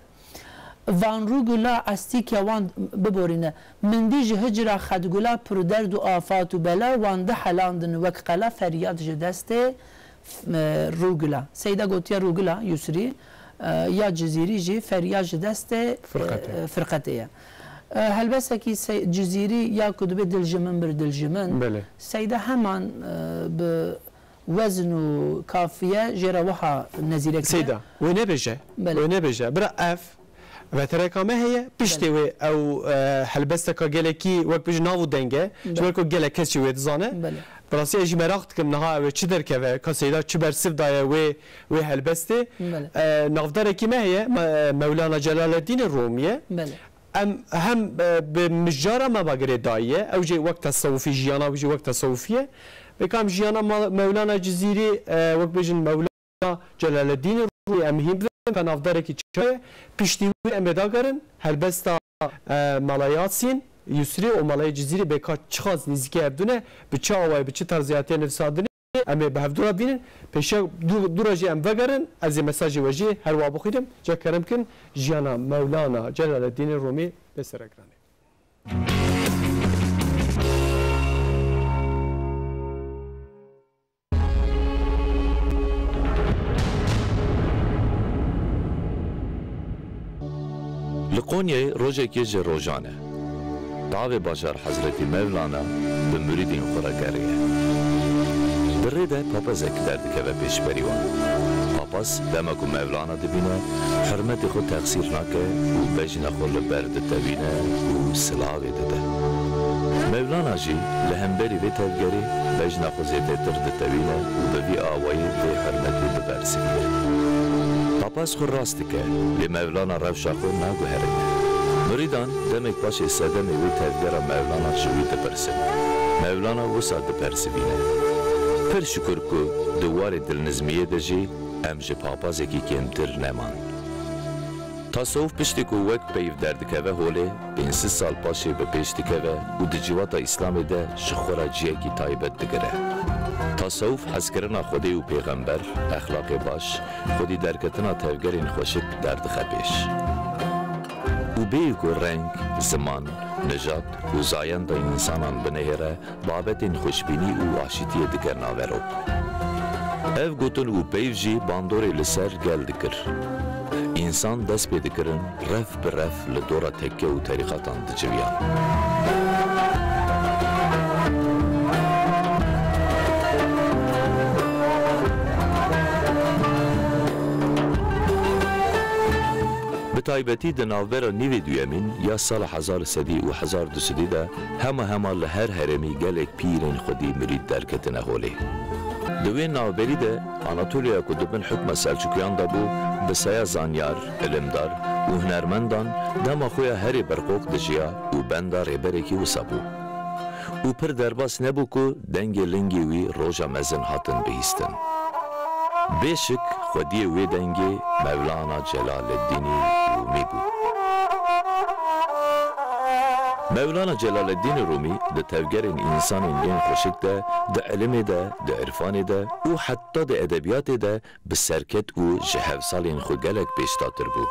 Van Rûgula estî ke wan biborîne. Min dî ji hicra xedgula pir derd û afat û bela, wan di helandin wek qela, feryad ji destê, e, Rûgula. Seyda gotiye Rûgula, Yusrî, E, ya Cizîrî jî feriya ji destê, Firqetê. e, Firqetê ye. E, helbestekî se-, Cizîrî ya ku dibe dil ji min bir dil ji min, Belê. Seyda heman, e, bi wezn û kafiye jê re wiha nezîrek dibe. Seyda, wê nebêje. Belê. Wê nebêje. Bira ev vetereka me heye, piştê Belê. wê ew, e, helbesteka gelekî wek bijî nav û deng e. Belê. Ji ber ku gelek kes jî wê dizane. Belê. Bi rastî ez jî meraq dikim niha ew ê çi derkeve, ka Seyda çi bersiv daye wê, wê helbestê. Belê. E, navdarekî me heye, Me-, Mewlana Celaleddînê Rumî ye. Belê. Em hem, e, bi mijara me ve girêdayî ye, ew jî wek tesewufî, jiyana wî jî wek tesewufî ye. Bêka em jiyana Ma-, Mewlana Cizîrî, e, wek bêjin Mewlana Celaleddînê Rumî em hîn bidin, ka navdarekî çi ye. Piştî wî em ê dagerin, helbesta, e, Mala Yasîn Yusrî û Mala Cizîrî bêka çiqas nêzîkî hev du ne, bi çi awayî, bi çi terzê hatiye nivîsandinê, em ê bi hevdû re bînin. Pêşiya dû, dû re jî em vegerin, ez ê mesajê we jî her wa bixwînim. Ca kerem kin, jiyana Mewlana Celaleddînê Rumî bê seregiranê. Li Qonyayê rojekê ji rojan e. Tavê bajar Hezretî Mevlana bi murîdên xwe re geriye. Di rê de papezek derdikeve pêşberî wan. Papaz dema ku Mevlana dibîne, hurmetê xwe texsîr nake û bejna xwe li ber ditewîne û silavê dide. Mevlana jî li hemberî vê tevgerê bejna xwe zêdetir ditewîne û bi vî awayî vê hurmetê dibersivîne. Papaz xwe rast dike, lê Mevlana rewşa xwe naguherîne. Mirîdan demek paşê sedemê wê tevgera Mevlana ji wî dipirsin. Mevlana wisa dibersivîne. Pir şikur ku di warê dilnizmiyê de jî em ji papazekî kêmtir neman. Tasawuf piştî ku wek peyv derdikeve holê, pênc sed sal paşê bi pêş dikeve û di civata Îslamê de ji xwe re ciyekî taybet digire. Tasawuf hezkirina Xwedê û pêxember, exlaqê baş, xwedî derketina tevgerên xweşik derdixe pêş. Û bêyî ku reng, ziman, nijad û zayenda însanan binihêre, babetên xweşbînî û aşîtiyê dike naverok. Ev gotin û peyv jî bandorê li ser gel dikir. Însan dest pê dikirin, ref bi ref li dora tekke û terîqatan diciviyan. Bi taybetî di navbera nîvê duyemîn ya sala hezar sedî û hezar du sedî de hema hema li her herêmî gelek pîrên xwedî mirîd derketine holê. Di wê navberî de Anatoliya ku di bin hukma Selçukiyan de bû, bi saya zanyar, ilimdar û hunermendan dema xwe ya herê berqok dijiya û benda rêberekî wisa bû. Û pir derbas nebû ku dengê lingê wî roja mezin hatin bihîstin. Bê şik xwediyê wê dengê Mevlana Celaleddînî Rûmî bû. Mevlana Celaleddînî Rûmî di tevgerên însanên bên xweşik de, di ilimê de, di irfanê de û heta di edebiyatê de bi serket û ji hevsalên xwe gelek pêşdatir bû.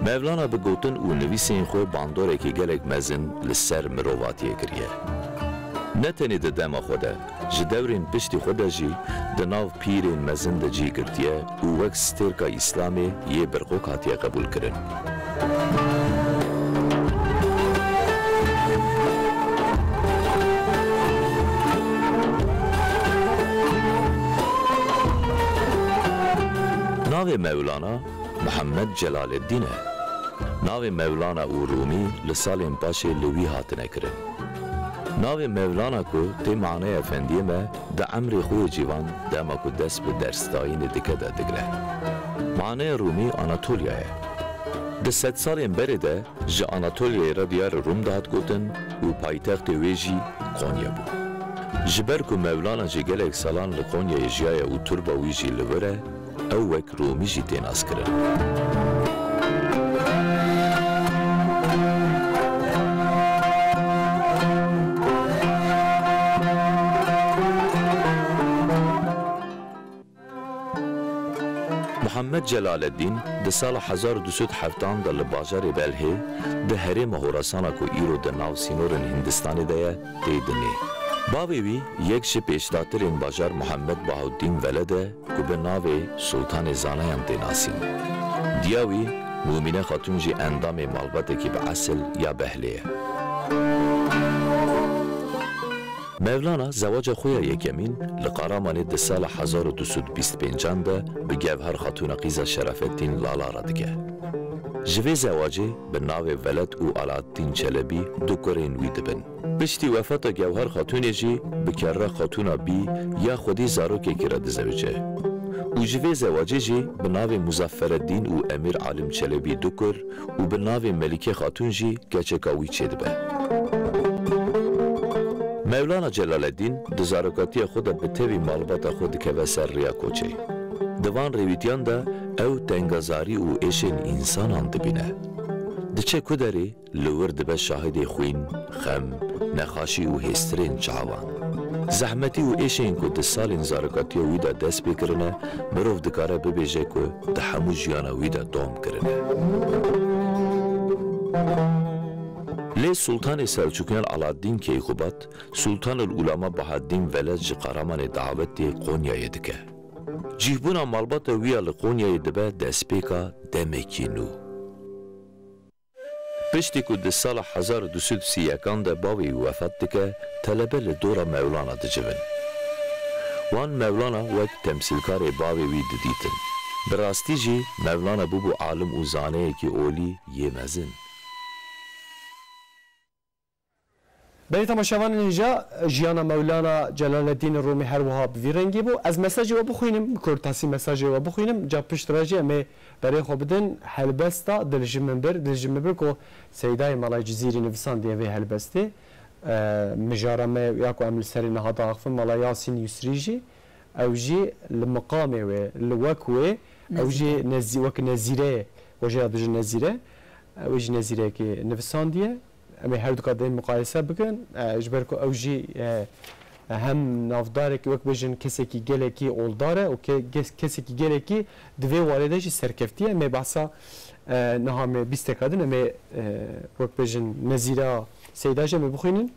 Mevlana bi gotin û nivîsên xwe bandorekî gelek mezin li ser mirovatiyê kiriye. Ne tenê di dema xwe de, ji dewrên piştî xwe de jî di nav pîrên mezin de cî girtiye û wek stêrka Îslamê yê birqok hatiye qebûlkirin. Navê Mewlana Muhammed Celaleddîn e. Navê Mewlana û Rûmî li salên paşê li wî hatine kirin. Navê Mewlana ku tê maneya efendiyê me, di emrê xwe yê civan dema ku dest bi dersdayînê dike de digre. Maneya Rûmî Anatolya ye. Di sedsalên berê de ji Anatolyayê re diyarê Rûm dihat gotin û paytextê wê jî Konya bû. Ji ber ku Mewlana jî gelek salan li Konyayê jiyaye û turba wî jî li vir e, ew wek Rûmî jî tê naskirin. Muhammed Celaleddîn di sala hezar û du sed û heftan de li bajarê Belhê, di herêma Horasana ku îro di nav sînorên Hindistanê de ye, tê dinê. Bavê wî yek ji pêşdatirên bajar Muhammed Bahaudîn Veled e ku bi navê Sultanê Zanayan tê nasîn. Diya wî, Mûmîne Xatûn jî endamê malbatekî bi esil ya Behlê ye. Mevlana zewaca xwe ya yekemîn li Qaramanê di sala hezar û du sed û bîst pêncan de bi Gewher Xatûna qîza Şerafeddîn Lala re dike. Ji vê zewacê bi navê Veled û Aladdîn Çelebî du kurên wî dibin. Piştî wefata Gewher Xatûnê jî bi Kerra Xatûna Bî ya xwedî zarokekî re dizewice û ji vê zewacê jî bi navê Muzaffereddîn û Emîr Alim Çelebî du kur û bi navê Melîke Xatûn jî keçeka wî çêdibe. Mewlana Celaleddîn di zarokatiya xwe de bi tevî malbata xwe dikeve ser rêya koçê. Di van rêwîtiyan de ew tengazarî û êşên însanan dibîne. Diçe ku derê, li wir dibe şahidê xwîn, xem, nexaşî û hêstirên çavan. Zehmetî û êşên ku di salên zarokatiya wî de dest pê kirine, mirov dikare bibêje ku di hemû jiyana wî de dom kirine. Lê Sultanê Selçukiyan Aladdîn Keykubat, Sultanul Ulama Bahaddîn Veled ji Qaramanê dawetê Qonyayê dike. Cîhbûna malbata wî ya li Qonyayê dibe destpêka demekî nû. Piştî ku di sala hezar û du sed û sî yekan de bavê wî wefat dike, telebe li dora Mewlana dicivin. Wan Mewlana wek temsîlkarê bavê wî didîtin. Bi rastî jî Mewlana bûbû alim û zaneyekî olî yê mezin. Belê temaşevanên hêja, jiyana Mewlana Celaleddîn Rûmî her wiha bi vî rengî bû. Ez mesajê we bixwînim, bi kurtasî mesajê we bixwînim, ca pişt re jî em ê berê xwe bidin helbesta Dil ji min bir, Dil ji min bir ku Seydayê Malay Cizîrî nivîsandiye vê helbestê. E, mijara me ya ku em li serê niha diaxivin, Mala Yasîn Yusrî jî, ew jî li miqamê wê, li wek wê, ew jî Nezîre. Nezî-, wek nezîreyê, wê jê re dijin nezîre, ew jî nezîreyekê nivisandiye. Em ê her duka dên muqayese bikin, e, ji ber ku ew jî, e, hem navdarekî, wek bêjin, kesekî gelekî oldar e û ke-, kes-, kesekî gelekî di vê warê de jî serkeftî ye. Em ê behsa, e, niha me bîst deka din, em ê, e, wek bêjin, nezîra Seyda jî em ê bixwînin.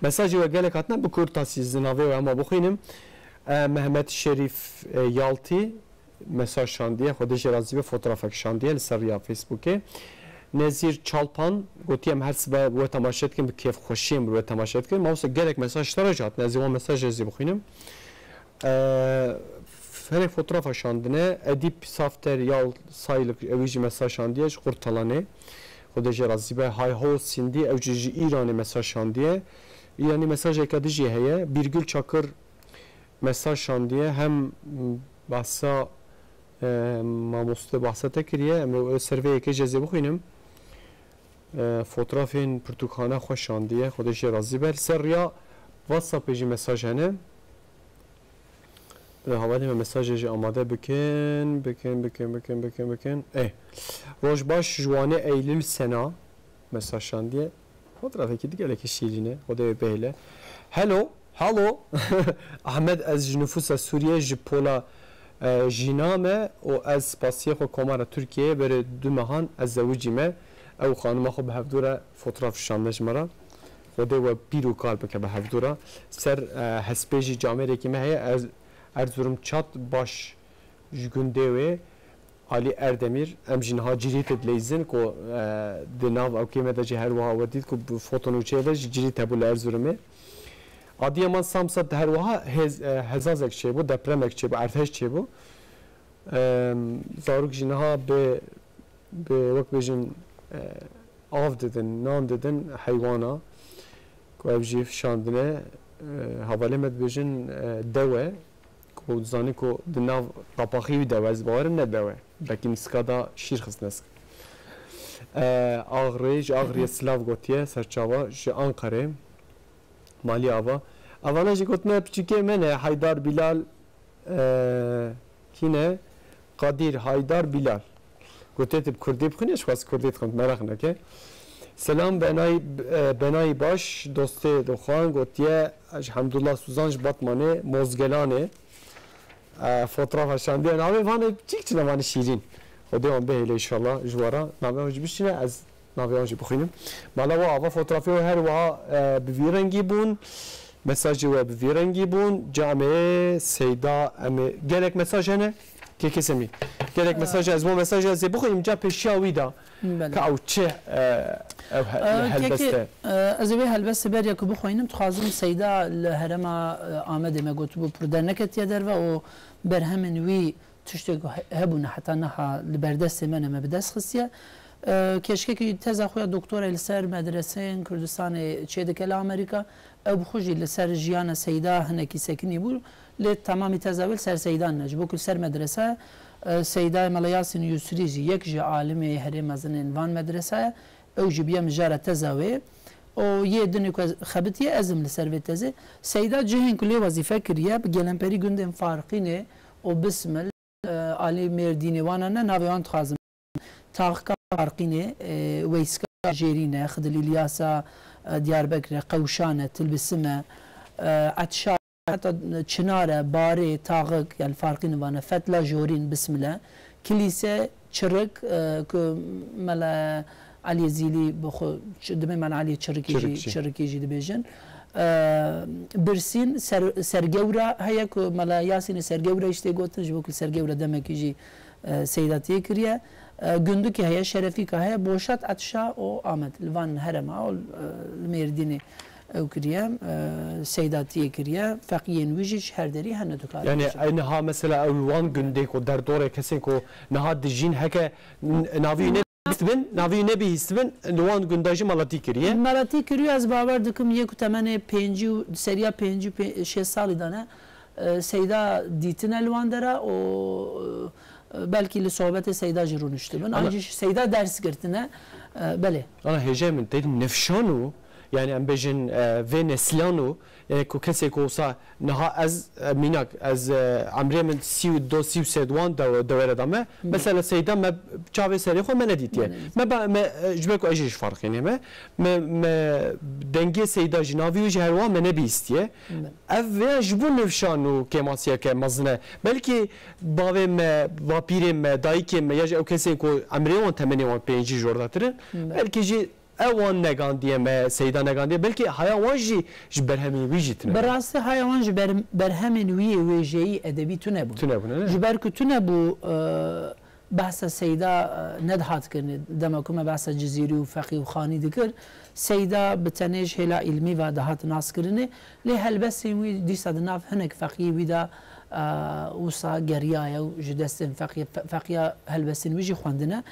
Mesajê we gelek hatine, bi kurtasî ez navê we hema bixwînim. E, Mehmet Şerîf, e, Yaltî mesaj şandiye, Xwedê jê razî be, fotografek şandiye li ser riya Facebookê. Nezîr Çalpan gotiye, em her sibe bi we temaşe dikin, bi kêfxweşiyê em bi we temaşe dikin. Mawse gelek mesaj ji te re jî hatine, ez ê wan mesaj ez ê bixwînim. E, Hinek fotografa şandine. Edîp Safter Yal Saylık, ew jî mesaj şandiye ji Qurtalanê. Xwedê jê razî be. Hayho Sindî, ew jî ji Îranê mesaj şandiye. Îranî mesajeke din jî heye. Bîrgül Çakır mesaj şandiye. Hem bahsa, e, mamoste bahsa te kiriye. Em ê ser vê yekê jî ez ê bixwînim. E, fotoğrafên pirtûkxane xwe şandiye, Xwedê jê razî be. Li ser riya WhatsAppê jî mesaj hene. E, hevalê me mesajê jî amade bikin, bikin, bikin, bikin, bikin, bikin. Ê, roj baş ji Wanê Eylül Sena mesaj şandiye. Fotoğrafekî digelekî şîrîn e, Xwedê wê bihêle. Hello. Halo, Ahmed, ez ji nifûsa Sûriyê, ji pola, e, jîna me û ez spasiyê xwe koma re Tirkiyeyê berê du mehan ez zewicî me. Ew xanima xwe bi hevdû re fotoğraf şande ji me re. Xwedê we pîr û kal bike bi hevdû re. Ser, e, hespê jî camêrekî me heye, Ez-, Erzurum Çat baş ji gundê wê. Alî Erdemîr, em jî niha Cîrîtê dileyzin ku, e, di nav ewkê me de jî her wiha we dît ku bi foto nûçeyê de jî Cîrît hebû li Erzurumê. Adiyaman Samsat de her wiha hez-, e, hezazek çêbû, depremek çêbû, erdhej çêbû. Em, zarok jî niha bi, bi wek bêjin, e, av didin, nan didin heywana ku ev jî şandine, e, hevalê me dibêjin, e, dewe. Ku dizanî ku di nav qapaxî wî de we, ez bawerim ne dewe. Belkî nisika da şîr xistine sik. E, Axrê, ji Axriyê silav gotiye, serçava, ji Anqerê, Malî Ava. Evana jî gotine piçikê me ne, Haydar Bilal, e, kî ne? Qadir Haydar Bilal. Gotiye tu bi kurdî bixwîne, ji xwe ez kurdî dixwim, meraq neke. Selam, benayî, e, benayî baş, dostê Doxan gotiye, ji Hemdullah Suzan ji Batmanê, Mozgelanê. E, fotoğrafa şandiye. Navê vanê çîk çine, vanê şîrîn. Xwedê wan bihêle înşallah ji we re. Navê wan jî bişîne, ez navê wan jî bixwînim. Mala we ava, fotoğrafê we her wiha, e, bi vî rengî bûn. Mesajê we bi vî rengî bûn. Camê Seyda, em ê gelek mesaj hene. Kekê Semî. Gelek mesaja ez bo mesaja ez ê bixwînim, ca pêşiya wî da. Belê. Ka ew çi, e, ew he-, Ee, helbest kekê, e? e, ez ê wê helbestê beriya ku bixwînim, dixwazim Seyda li herêma, e, Amedê me gotibû pir derneketiye derve û berhemên wî tiştê ku he-, hebûne heta niha li ber destê me ne me bi dest xistiye. E, keşkekî teza xwe ya doktorayê li ser medreseyên Kurdistanê çêdike li Amerîka. Ew bi xwe jî li ser jiyana Seyda hinekî sekinî bû. Lê temamî teza wê li ser Seyda nine. Ji bo ku li ser medrese, e, Seydayê Mela Yasîn Yusrî jî yek ji alimê herê mezinên van medrese ye. Ew jî bûye mijara teza wê. Û yê dinê ku ez xebitiye, ez im li ser vê tezê. Seyda cihên ku lê wezîfe kiriye, bi gelemperî gundên Farqînê û Bismil, e, alî Mêrdînê wana ne, navê wan dixwazim. Taxika Farqînê, e, Weyska Jêrîn e, Xidil Îlyasa, e, Diyarbekir e, Qewşan e, Tilbisim e, e, Etşa, heta Çinar e, Barê, Taxik, yani Farqînê vane, Fetla Jorîn, Bismil e, Kilîse, Çirik, e, ku Mela Eliyê Zîlî bi xwe, Ç-, dibê Mela Eliyê Çirikî jî, Çirikçî. Çirikî jî dibêjin. E, Birsîn, Ser-, Sergewra heye ku Mela Yasînê Sergewra jî tê gotin, ji bo ku li Sergewra demekî jî e, Seyda tê kiriye. E, Gundikê heye, Şerefîka heye, Boşat, Etşa û Amed. Li van herêma û, e, li Mêrdînê ew kiriye, e, Seyda tê kiriye. Feqiyên wî jî ji her derî hene dikare Yani bêjin. Ew niha mesela ew li wan gundê ku derdorê kesên ku niha dijîn heke n-, navî wî nebihîstibin, navî wî nebihîstibin, li wan gunda jî mela tê kiriye. Mela tê kiriye, ez bawer dikim yê ku temenê pêncî û seriya pêncî û pê-, şêst salî de ne. E, Seyda dîtine li wan dera û, e, belkî li sohbetê Seyda jî rûniştibin. Ama An jî Seyda ders girtine. E, belê. Ana hêjayê min tê nifşan û, yani em bêjin, e, vê neslan û, yani ku kesê ku wisa niha ez, e, mînak, ez, e, emrê min sî û du, sî û sê di wan dew-, dewere de me. Hı. Mesela Seyda me çavê serê xwe me nedîtiye. Me nedîtiye. Me ba-, me, e, ji ber ku ez jî ji Farqînê me, me, me dengê Seyda jî navî wî jî her wan me nebihîstiye. Hı. Ev vêya ji bo nifşan û kêmasiyeke mezin e. Belkî bavê me, bapîrê me, dayikê me ya jî ew kesên ku emrê wan, temenê wan pêncî ji ordatir in, Hı. belkî jî ew wan negandiye me, Seyda negandiye. Belkî haya wan jî ji berhemên wî jî tune Bi bû. rastî haya wan ji ber-, berhemên wî yê wêjeyî edebî tune bûn. Tune bûne, ne? Ji ber ku tune bû, e, behsa Seyda, e, nedihat kirinê. Dema ku me behsa Cizîrî û Feqî û Xanî dikir, Seyda bi tenê ji hêla îlmî ve dihat naskirinê. Lê helbestên wî dîsa di nav hinek feqiyê wî de, e, wisa geriyaye û ji destên feqiyê, fe-, feqiya helbestên wî jî xwendine.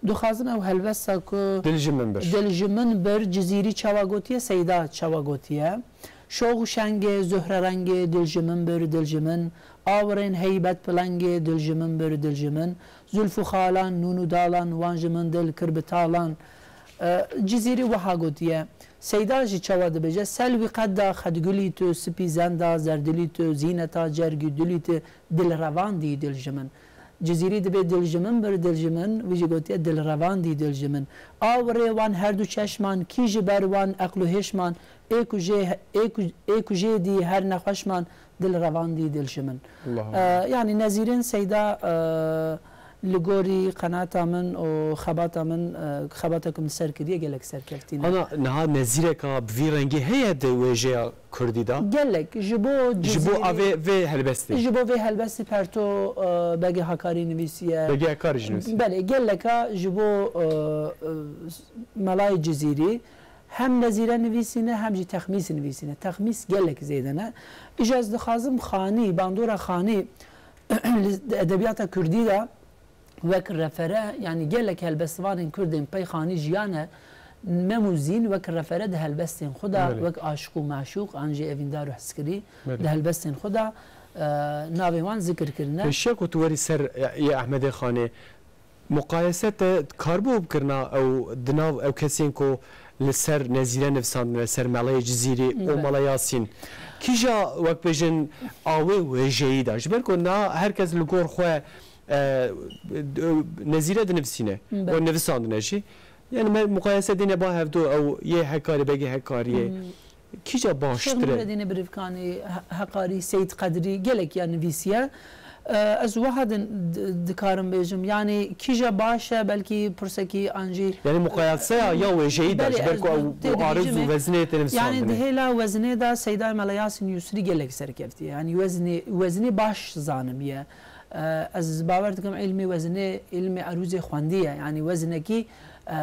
Dixwazim ew helbesta ku Dil ji min bir. Dil ji min bir, Cizîrî çawa gotiye, Seyda çawa gotiye. Şox û şengê, zuhre rengê, dil ji min bir, dil ji min. Awirên heybet pilengê, dil ji min bir, dil ji min. Zülf û xalan, nûn û dalan, wan ji min dil kir bi talan. E, Cizîrî wiha gotiye. Seyda jî çawa dibêje, Selwî qeda xedgulî tu, sipî zenda zerdilî tu, zîneta cergî dulî tu, dil revan dî dil ji min. Cizîrî dibê dil ji min bir dil ji min, wî jî gotiye dil revan dî dil ji min. Awirê wan her du çeşman, kî ji ber wan eql û hêşman, ê ku jê, ê ku, ê ku jê dî her nexweşman, dil revan dî dil ji min. Allah Allah. E, yani nezîrên Seyda, e, li gorî qenata min û xebata min, e, xebata ku min ser kiriye gelek serkeftî ne. Ana niha nezîreka bi vî rengî heye di wêjeya kurdî de? Gelek, ji bo Ji bo Cizîrî, avê vê helbestê. Ji bo vê helbestî Perto, e, Begê Hakarî nivîsiye. Begê Hakarî jî nivîsiye. Belê, geleka ji bo, e, e, Melayê Cizîrî hem nezîre nivîsîne, hem jî texmîs nivîsîne. Texmîs gelek zêde ne. Îja ez dixwazim Xanî, bandora Xanî li edebiyata kurdî de wek refere, yani gelek helbestvanên kurd ên pey Xanî jiyane, Mem û Zîn wek refere di helbestên xwe de, Belê. wek aşiq û meşûq, an jî evîndar û hizkirî Belê. di helbestên xwe de, e, navê wan zikir kirine. Pêşiya ku tu werî ser, e, yê Ehmedê Xanê, muqayese te karibû bikirina ew di nav ew kesên ku li ser nezîre nivisandine, li ser Melayê Cizîrî û Evet. Mela Yasîn. Kîja wek bêjin awê wêjeyî de? Ji ber ku niha her kes li gor xwe, e, nezîre dinivîsîne Evet. û nivisandine jî. Yani me muqayese dîne ba hevdu ew yê Hekarî, Begê Hekariyê. Hmm. Kîja Şêx baştir e? Nûreddînê Birîvkanî, He-, Heqarî, Seyîd Qedrî gelek ya nivîsiye. E, ez wiha din di-, dikarim bêjim. Yanî kîja baş e, belkî pirsekî an jî Yani muqayeseya ya wêjeyî de, Belê, ji ber ez ku ew tê û ariz û dibêjimê. vezinê tê Yani nivîsandinê. di hêla wezinê de Seyda Mela Yasîn Yusrî gelek serkeftiye. Yani wezinê, wezinê baş zanimiye. E, ez bawer dikim îlmê wezinê, îlmê erûzê xwendiye. Yanî wezinekî, e,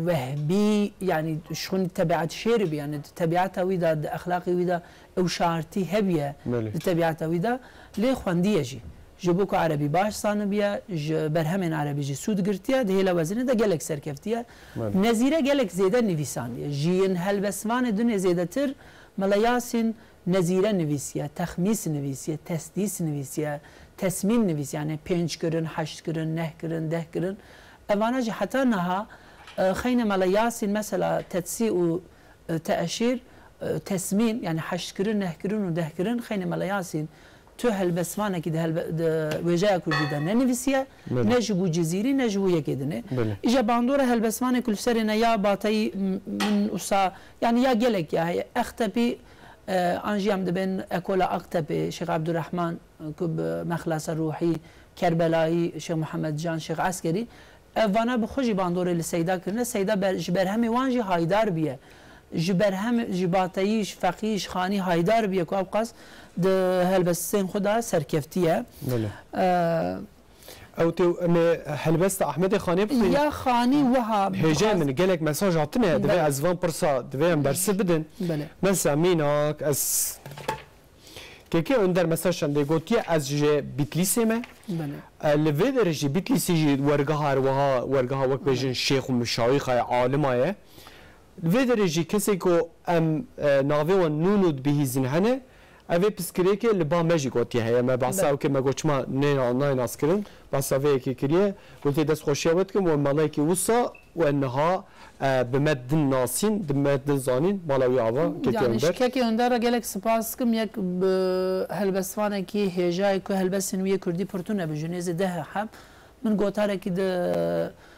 wehbî, yanî şixûn tebiat şêr bî, yanî di tebiata wî de, di exlaqê wî de ew şairtî hebiye. Belê. Di tebiata wî de lê xwendiye jî. Ji bo ku erebî baş zanibiye, ji berhemên erebî jî sûd girtiye, di hêla wezinê de gelek serkeftiye. Belê. Nezîre gelek zêde nivîsandiye. Ji yên helbestvanê dinê zêdetir Mela Yasîn Nezîre nivîsiye, Texmîs nivîsiye, Tesdîs nivîsiye, Tesmîn nivîsiye, yanî pênc kirin, heşt kirin, neh kirin, deh kirin. Evana jî heta niha, e, xeynê Mela Yasîn mesela Tetsî û, e, Teeşîr, e, Tesmîn, yanî heşt kirin, neh kirin û deh kirin, xeynê Mela Yasîn tu helbestvanekî di helbe-, di wêjeya kurdî de nenivîsiye, Belê. ne ji bo Cizîrî, ne ji bo yekê dinê. Belê. Îja bandora helbestvanê ku li serê ne ya Bateyî, m-, min wisa, yanî ya gelek ya heye. Extepî, e, an jî em dibên ekola Aktepê, Şêx Ebdurrehman, e, ku bi Mexlasa Ruhî, Kerbelayî, Şêx Muhammed Can, Şêx Eskerî, ev vana bi xwe jî bandorê li Seyda kirine. Seyda ber-, ji berhemê wan jî haydar biye. Ji berhem-, ji Bateyî, ji Feqî, ji Xanî haydar biye ku ew qas di helbestên xwe de serkeftiye. Belê. E, Ew tê em ê helbesta Ehmedê Xanê bixwînin? Ya Xanî wiha Hêjayê bixwaz- min gelek mesaj hatine, divê Belê. ez van pirsa, divê em bersiv bidin. Belê. Mesela mînak, ez Kekê Önder mesaj şandê gotiye, ez ji Bitlîsê me. Belê. E, li vê derê jî Bitlîsê jî wergeha her wiha, wergeha wek bêjin Belê. şêx û mişayîxa ye, alima ye. Li vê derê jî kesê ku em, e, navê wan nû nû dibihîzin hene, ev ê piskirêkê li ba me jî gotiye heye. Me behsa Belê. ew kir, me got çima nêna-, nayê naskirin, behsa vê yekê kiriye. Gotiye dest xweşiya we dikim, we melayekî wisa, we niha, e, bi me din nasîn, bi me din zanîn, mala wî ava, Kekê Yanî ji Önder. Kekê Önder re gelek spas dikim, yek bi helbestvanekî hêjayê ku helbestên wî yê kurdî pir tune bi, ji nêzî deh heb. Min gotarekî di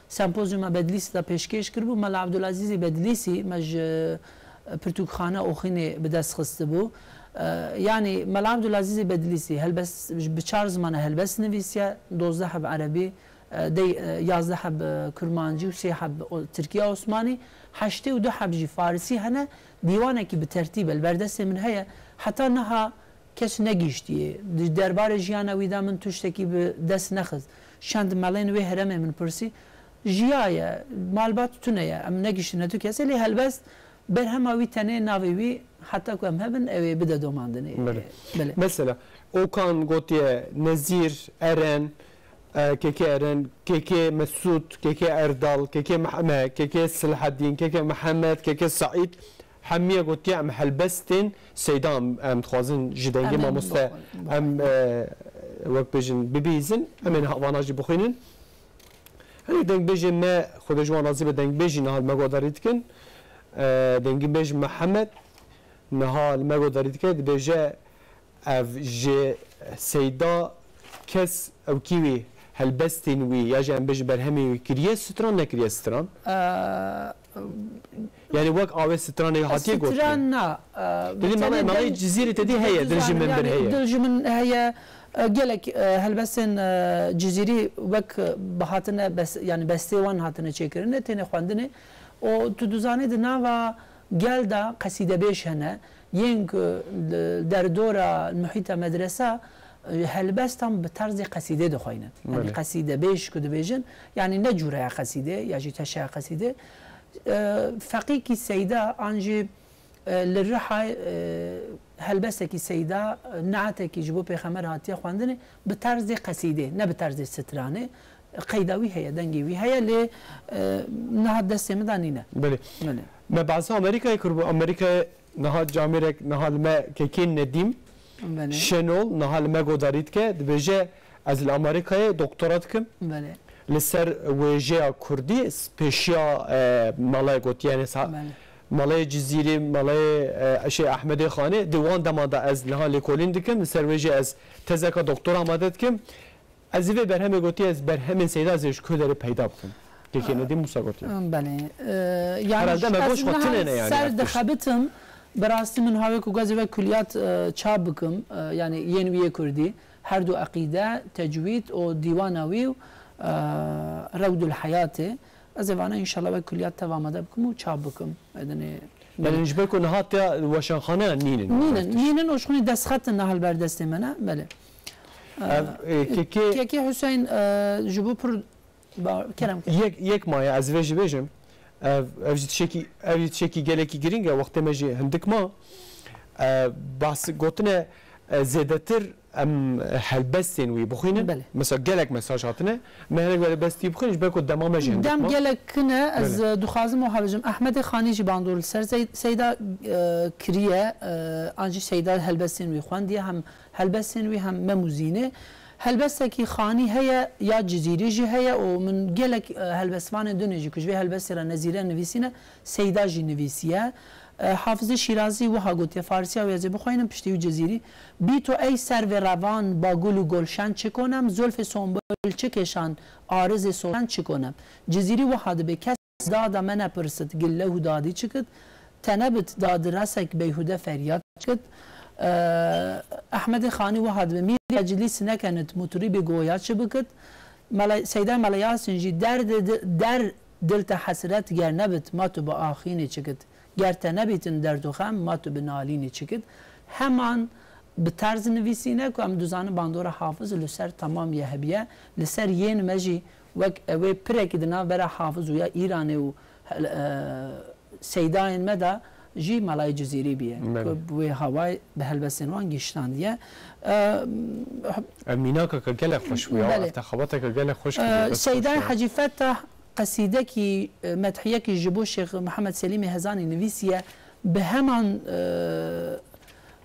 sempozyuma Bedlîsî de pêşkêş kiribû. Mela Abdulazîzê Bedlîsî me ji pirtûkxane Oxînê bi dest xistibû. E, yanî Mela Abdulazîzê Bedlîsî helbest, bi çar ziman e helbest nivîsiye, dozdeh heb erebî, e, dey, e, yazdeh heb, e, kurmancî û sê heb o-, tirkiya osmanî, heştê û du heb jî farisî hene. Dîwanekî bi tertîb e, li ber destê min heye. Heta niha kes negihiştiye. Di derbarê jiyana wî de min tiştekî bi dest nexist. Çend melên wê herêmê min pirsî, jiyaye, malbat tune ye, em negihiştine tu kesê, lê helbest berhema wî tenê navê wî, heta ku em hebin, ew ê bide domandinê. Belê. Belê. Mesela, Okan gotiye, Nezîr, Eren, e, Kekê Eren, Kekê Mesûd, Kekê Erdal, Kekê Mehme, Kekê Silhedîn, Kekê Mihemed, Kekê Seîd, hemiye gotiye em helbestên Seyda em, em dixwazin ji dengê Em ê mamoste bixwin, em, bixwin. e, wek bêjin bibihîzin, em ê niha vana jî bixwînin. Hinek dengbêjên me, Xwedê ji wan razî be, dengbêjî niha li me guhdarî dikin. E, dengbêj Mihemed niha li me guhdarî dike, dibêje, ev ji Seyda kes ewkî wî helbestên wî ya jî em bêjin berhemên wî kiriye stran, nekiriye stran? E, Yanî wek awê stranê hatiye gotin? Stran na, e, Tedî tenê melayê, melayê dil- Cizîrê tedî heye, dil ji min bir heye. Dil ji min heye, e, gelek, e, helbestên, e, Cizîrî wek, e, bi hatine bes-, yanî bestê wan hatine çêkirinê, têne xwendinê. Û tu dizanî di nava gel de qesîdebêj hene, yên ku li derdora muhîta medresa, e, helbestan bi terzê qesîdê dixweynin. Yanî Belê. qesîdebêj ku dibêjin, yanî ne cûreya qesîdê ya jî teşeya qesîdê. E, Feqîkî Seyda an jî, e, li Riha, e, helbestekî Seyda, e, neetekî ji bo Pêxember hatiye xwendinê, bi terzê qesîdê, ne bi terzê stranê. Qeyda wî heye, dengê wî heye, lê, e, niha destê min de nîne. Belê. Belê. Me behsa Amerîkayê kiribû. Amerîkayê niha camêrek, niha li me kekê Nedîm Belê. Şenol, niha li me guhdarî dike, dibêje, ez li Amerîkayê doktora dikim. Belê. Li ser wêjeya kurdî, s-, pêşiya, e, malê gotiye, yanî sa-, Belê. malê Cizîrî, malê, e, şey, Ehmedê Xanê, di wan dema de ez niha lêkolîn dikim, li ser wêjê ez tezeka doktora amade dikim. Ez ê vê berhemê gotiye, ez berhemên Seyda ez ê ji ku derê peyda bikim? Kekê Nedîm wisa gotiye. Belê. E, yanî Herhalde me ez goş xwe niha tune ne yanî ser ev tişt. dixebitim. Bi rastî min havê ku ez ê wek kuliyat, e, çap bikim, e, yanî yên wî yê kurdî, her du eqîde, tecwîd û dîwana wî û, e, Rewdul Heyatê. Ez ê vana înşallah wek kuliyat tev amade bikim û çap bikim. Edinê Belê, ji ber ku niha te weşanxaneya nînin. Nînin, nînin û ji xwînî destxet in niha li ber destê me ne. Belê. Ev, e, kekê Kekê Hüseyin, e, ji bo pir ba-, kerem ke. Yek, yek maye ez vê jî bêjim. Ev, ev jî tişekî, ev jî tişekî gelekî girîng e. Wextê me jî hindik ma. E, bahs gotine, e, zêdetir em helbestên wî bixwînin. Belê. Mesela gelek mesaj hatine. Me hinek helbestî bixwînin, ji ber ku dema me jî hindik Dem ma. Gelek kin e, ez, Belê. e, dixwazim wiha bêjim. Ehmedê Xanî jî bandor li ser Sey-, Seyda, e, kiriye, e, an jî Seyda helbestên wî xwendiye, hem helbestên wî hem Memûzînê. Helbestekî Xanî heye ya Cizîrî jî heye û min gelek, e, helbestvanên din jî ku ji vê helbestê re nezîre nivîsîne, Seyda jî nivîsiye. E, Hafizê Şîrazî wiha gotiye, Farisiya wê ez ê bixwînim, piştî wî Cizîrî. Bî to ey servê revan, bagul û golşen çi konem, zulfê sombul çi kêşan, arizê soşen çi konem. Cizîrî wiha dibe, kes dada me nepirsit, gille û dadî çi kit, te nebit dadi resek beyhude feryad çi kit. E, Ehmedê Xanî wiha dibe, mîr eclîs nekenit, mutrîbê goya çi bikit. Mele-, Seyda Mele Yasin jî, derdê di-, der dil te hesret ger nebit, ma tu bi axînê çi kit. Ger te nebîtin derd û xem, ma tu bi nalînê çi kit. Heman bi terz nivîsîne ku em dizanin bandora Hafiz li ser temam ye hebiye. Li ser yên me jî wek ew ê pirekî di navbera Hafiz û ya Îranê û hel-, e, Seydayên me de jî Melayê Cizîrî bîye. Belê. Ku bi wê hawayê bi helbestên wan gihiştandiye. E, Ev mînakeke gelek xweş bû ya. Belê. Ev texebateke gelek xweş E, kiriye. Dest xweş Seydayê ya. Hecî Fetah qesîdekî, e, medhiyekî ji bo Şêx Mihemed Selîmê Hezanî nivîsiye, bi heman, e,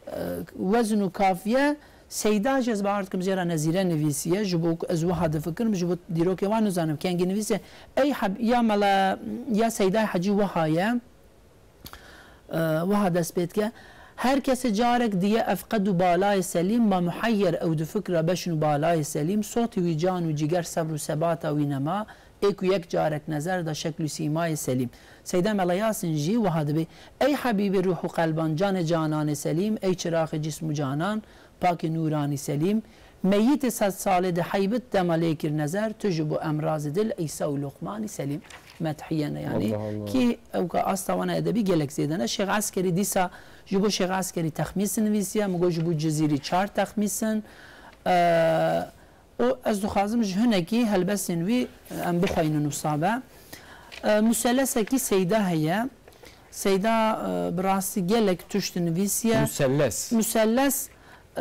e, wezn û kafiye. Seyda jî ez bawer dikim jê re nezîre nivîsiye, ji bo ku ez wiha difikirim, ji bo dîrokê wan nizanim kengî nivîsiye. Ey heb-, ya mela, ya Seydayê Hecî wiha ye. E, wiha dest pê dike. Her kesê carek diye ev qed û balayê Selîm, ma muheyyer ew difikira beşn û balayê Selîm, sotî wî can û ciger sebr û sebata wî nema, ê ku yek carek nezer da şekl û sîmayê Selîm. Seyda Mela Yasin jî wiha dibê, Ey hebîbê ruh û qelban, canê cananê Selîm, ey çiraxê cism û canan, pakê nûranî Selîm, Meyîtê sed salê di heybit dema lê kir nezer, tu ji bo emrazê dil Îsa û Luqmanî Selîm medhiye ne, yanî Allah Allah. Kî ew ka asta wana edebî gelek zêde ne. Şêx Eskerî dîsa ji bo Şêx Eskerî texmîsin nivîsiye, min got ji bo Cizîrî çar texmîsin. E, û ez dixwazim ji hinekî helbestên wî em bixweynin wisa be. E, Muselesekî Seyda heye. Seyda, e, bi rastî gelek tişt nivîsiye. Muselles. Muselles, e,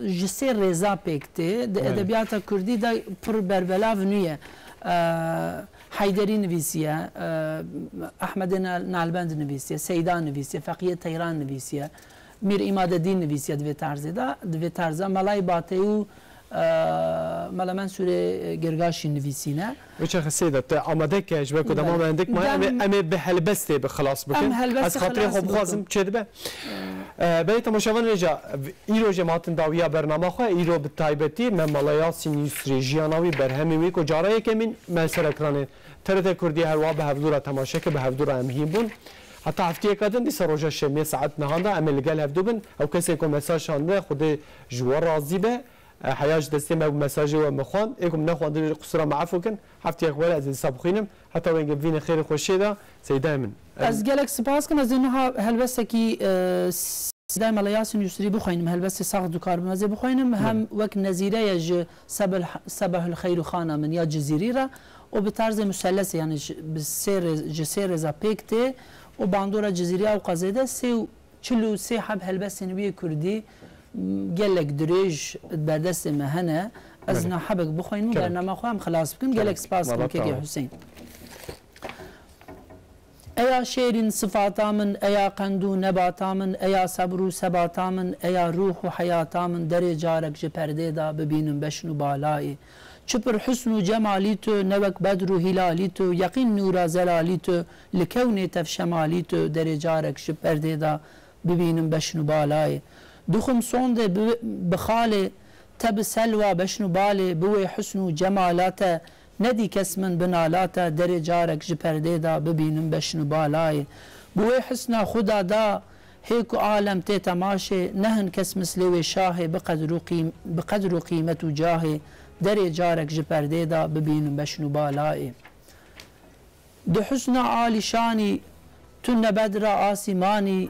ji sê rêza pêk tê. Di Evet. edebiyata kurdî de pir berbelav nûye. E, Heyderî nivîsiye, e, Ehmedê Nal-, Nalbend nivîsiye, Seyda nivîsiye, Feqiyê Teyran nivîsiye, Mîr Îmadedîn nivîsiye di vê tarzê de, di vê tarza Melayê Bateyî û, e, Mela Mensûrê Gergaşî nivîsîne. Wê çaxê Seyda, te amade ke ji ber ku dema Belê. me hindik maye, em ê, Dem- em ê bi helbestê bi xilas bikin. Em helbestê Ez xatirê xwe xilas bixwazim bikin. çêdibe. E, belê temaşevan rêca, îro jê me hatin dawiya bernama xwe, îro bi taybetî me Mela Yasîn Yusrê jiyana wî berhemê wî ku cara yekemîn me ser ekranê T R T Kurdî her wa bi hevdû re temaşe kir, bi hevdû re em hîn bûn. Heta heftiyeka din dîsa roja şemiyê saet nehan de em ê li gel hevdû bin. Ew kesên ku mesaj şandine, Xwedê ji we razî be. E, heya ji destê me bû mesajê we min xwend. Ê ku min nexwendin qusura me efû kin. Heftiyek were ez ê dîsa bixwînim. Heta wengê bivînin xêr û xweşiyê de Seydayê min. Em Ez gelek spas kim. Ez ê niha helbestekî, e, Seydayê Mela Yasîn Yusrî bixwînim. Helbestê sax dikar bim ez ê bixwînim. Hem Belê. wek nezîre ye ji Sebel-, Sebehul Xeyr û Xana Min ya Cizîrî re û bi tarzê musellesê, yanî ji, bi sê rê-, ji sê rêza pêk tê û bandora Cizîrî ew qezê de sê û çil û sê heb helbestên wî yê kurdî, m, gelek dirêj di berdestê me hene. Ez Belê. na hebek bixwînim û Kerem. bernama xwe em xilas bikin. Kerem. Gelek spas dikim Mala kekê Tawa. Huseyîn. Eya şêrîn sifata min, eya qend û nebata min, eya sebr û sebata min, eya ruh û heyata min, derê carek ji perdê de bibînim beşn û balayê. Çi pir husn û cemalî tu, ne wek bedr û hîlalî tu, yeqîn nûra zelalî tu, li kewnê tev şemalî tu, derê carek ji perdê de bibînim beşn û balayê. Dixwim sondê bi, bi xalê te bi selwa beşn û balê, bi wê husn û cemala te nedî kes min bi nala te, derê carek ji perdê de bibînim beşn û balayê. Bi wê husna xuda da hê ku alem tê temaşê, nehin kes mislê wê şahê, bi qedr û qîm-, bi qedr û qîmet û cahê, derê carek ji perdê de bibînim beşn û balayê. Di husna alîşanî tu ne bedra asîmanî,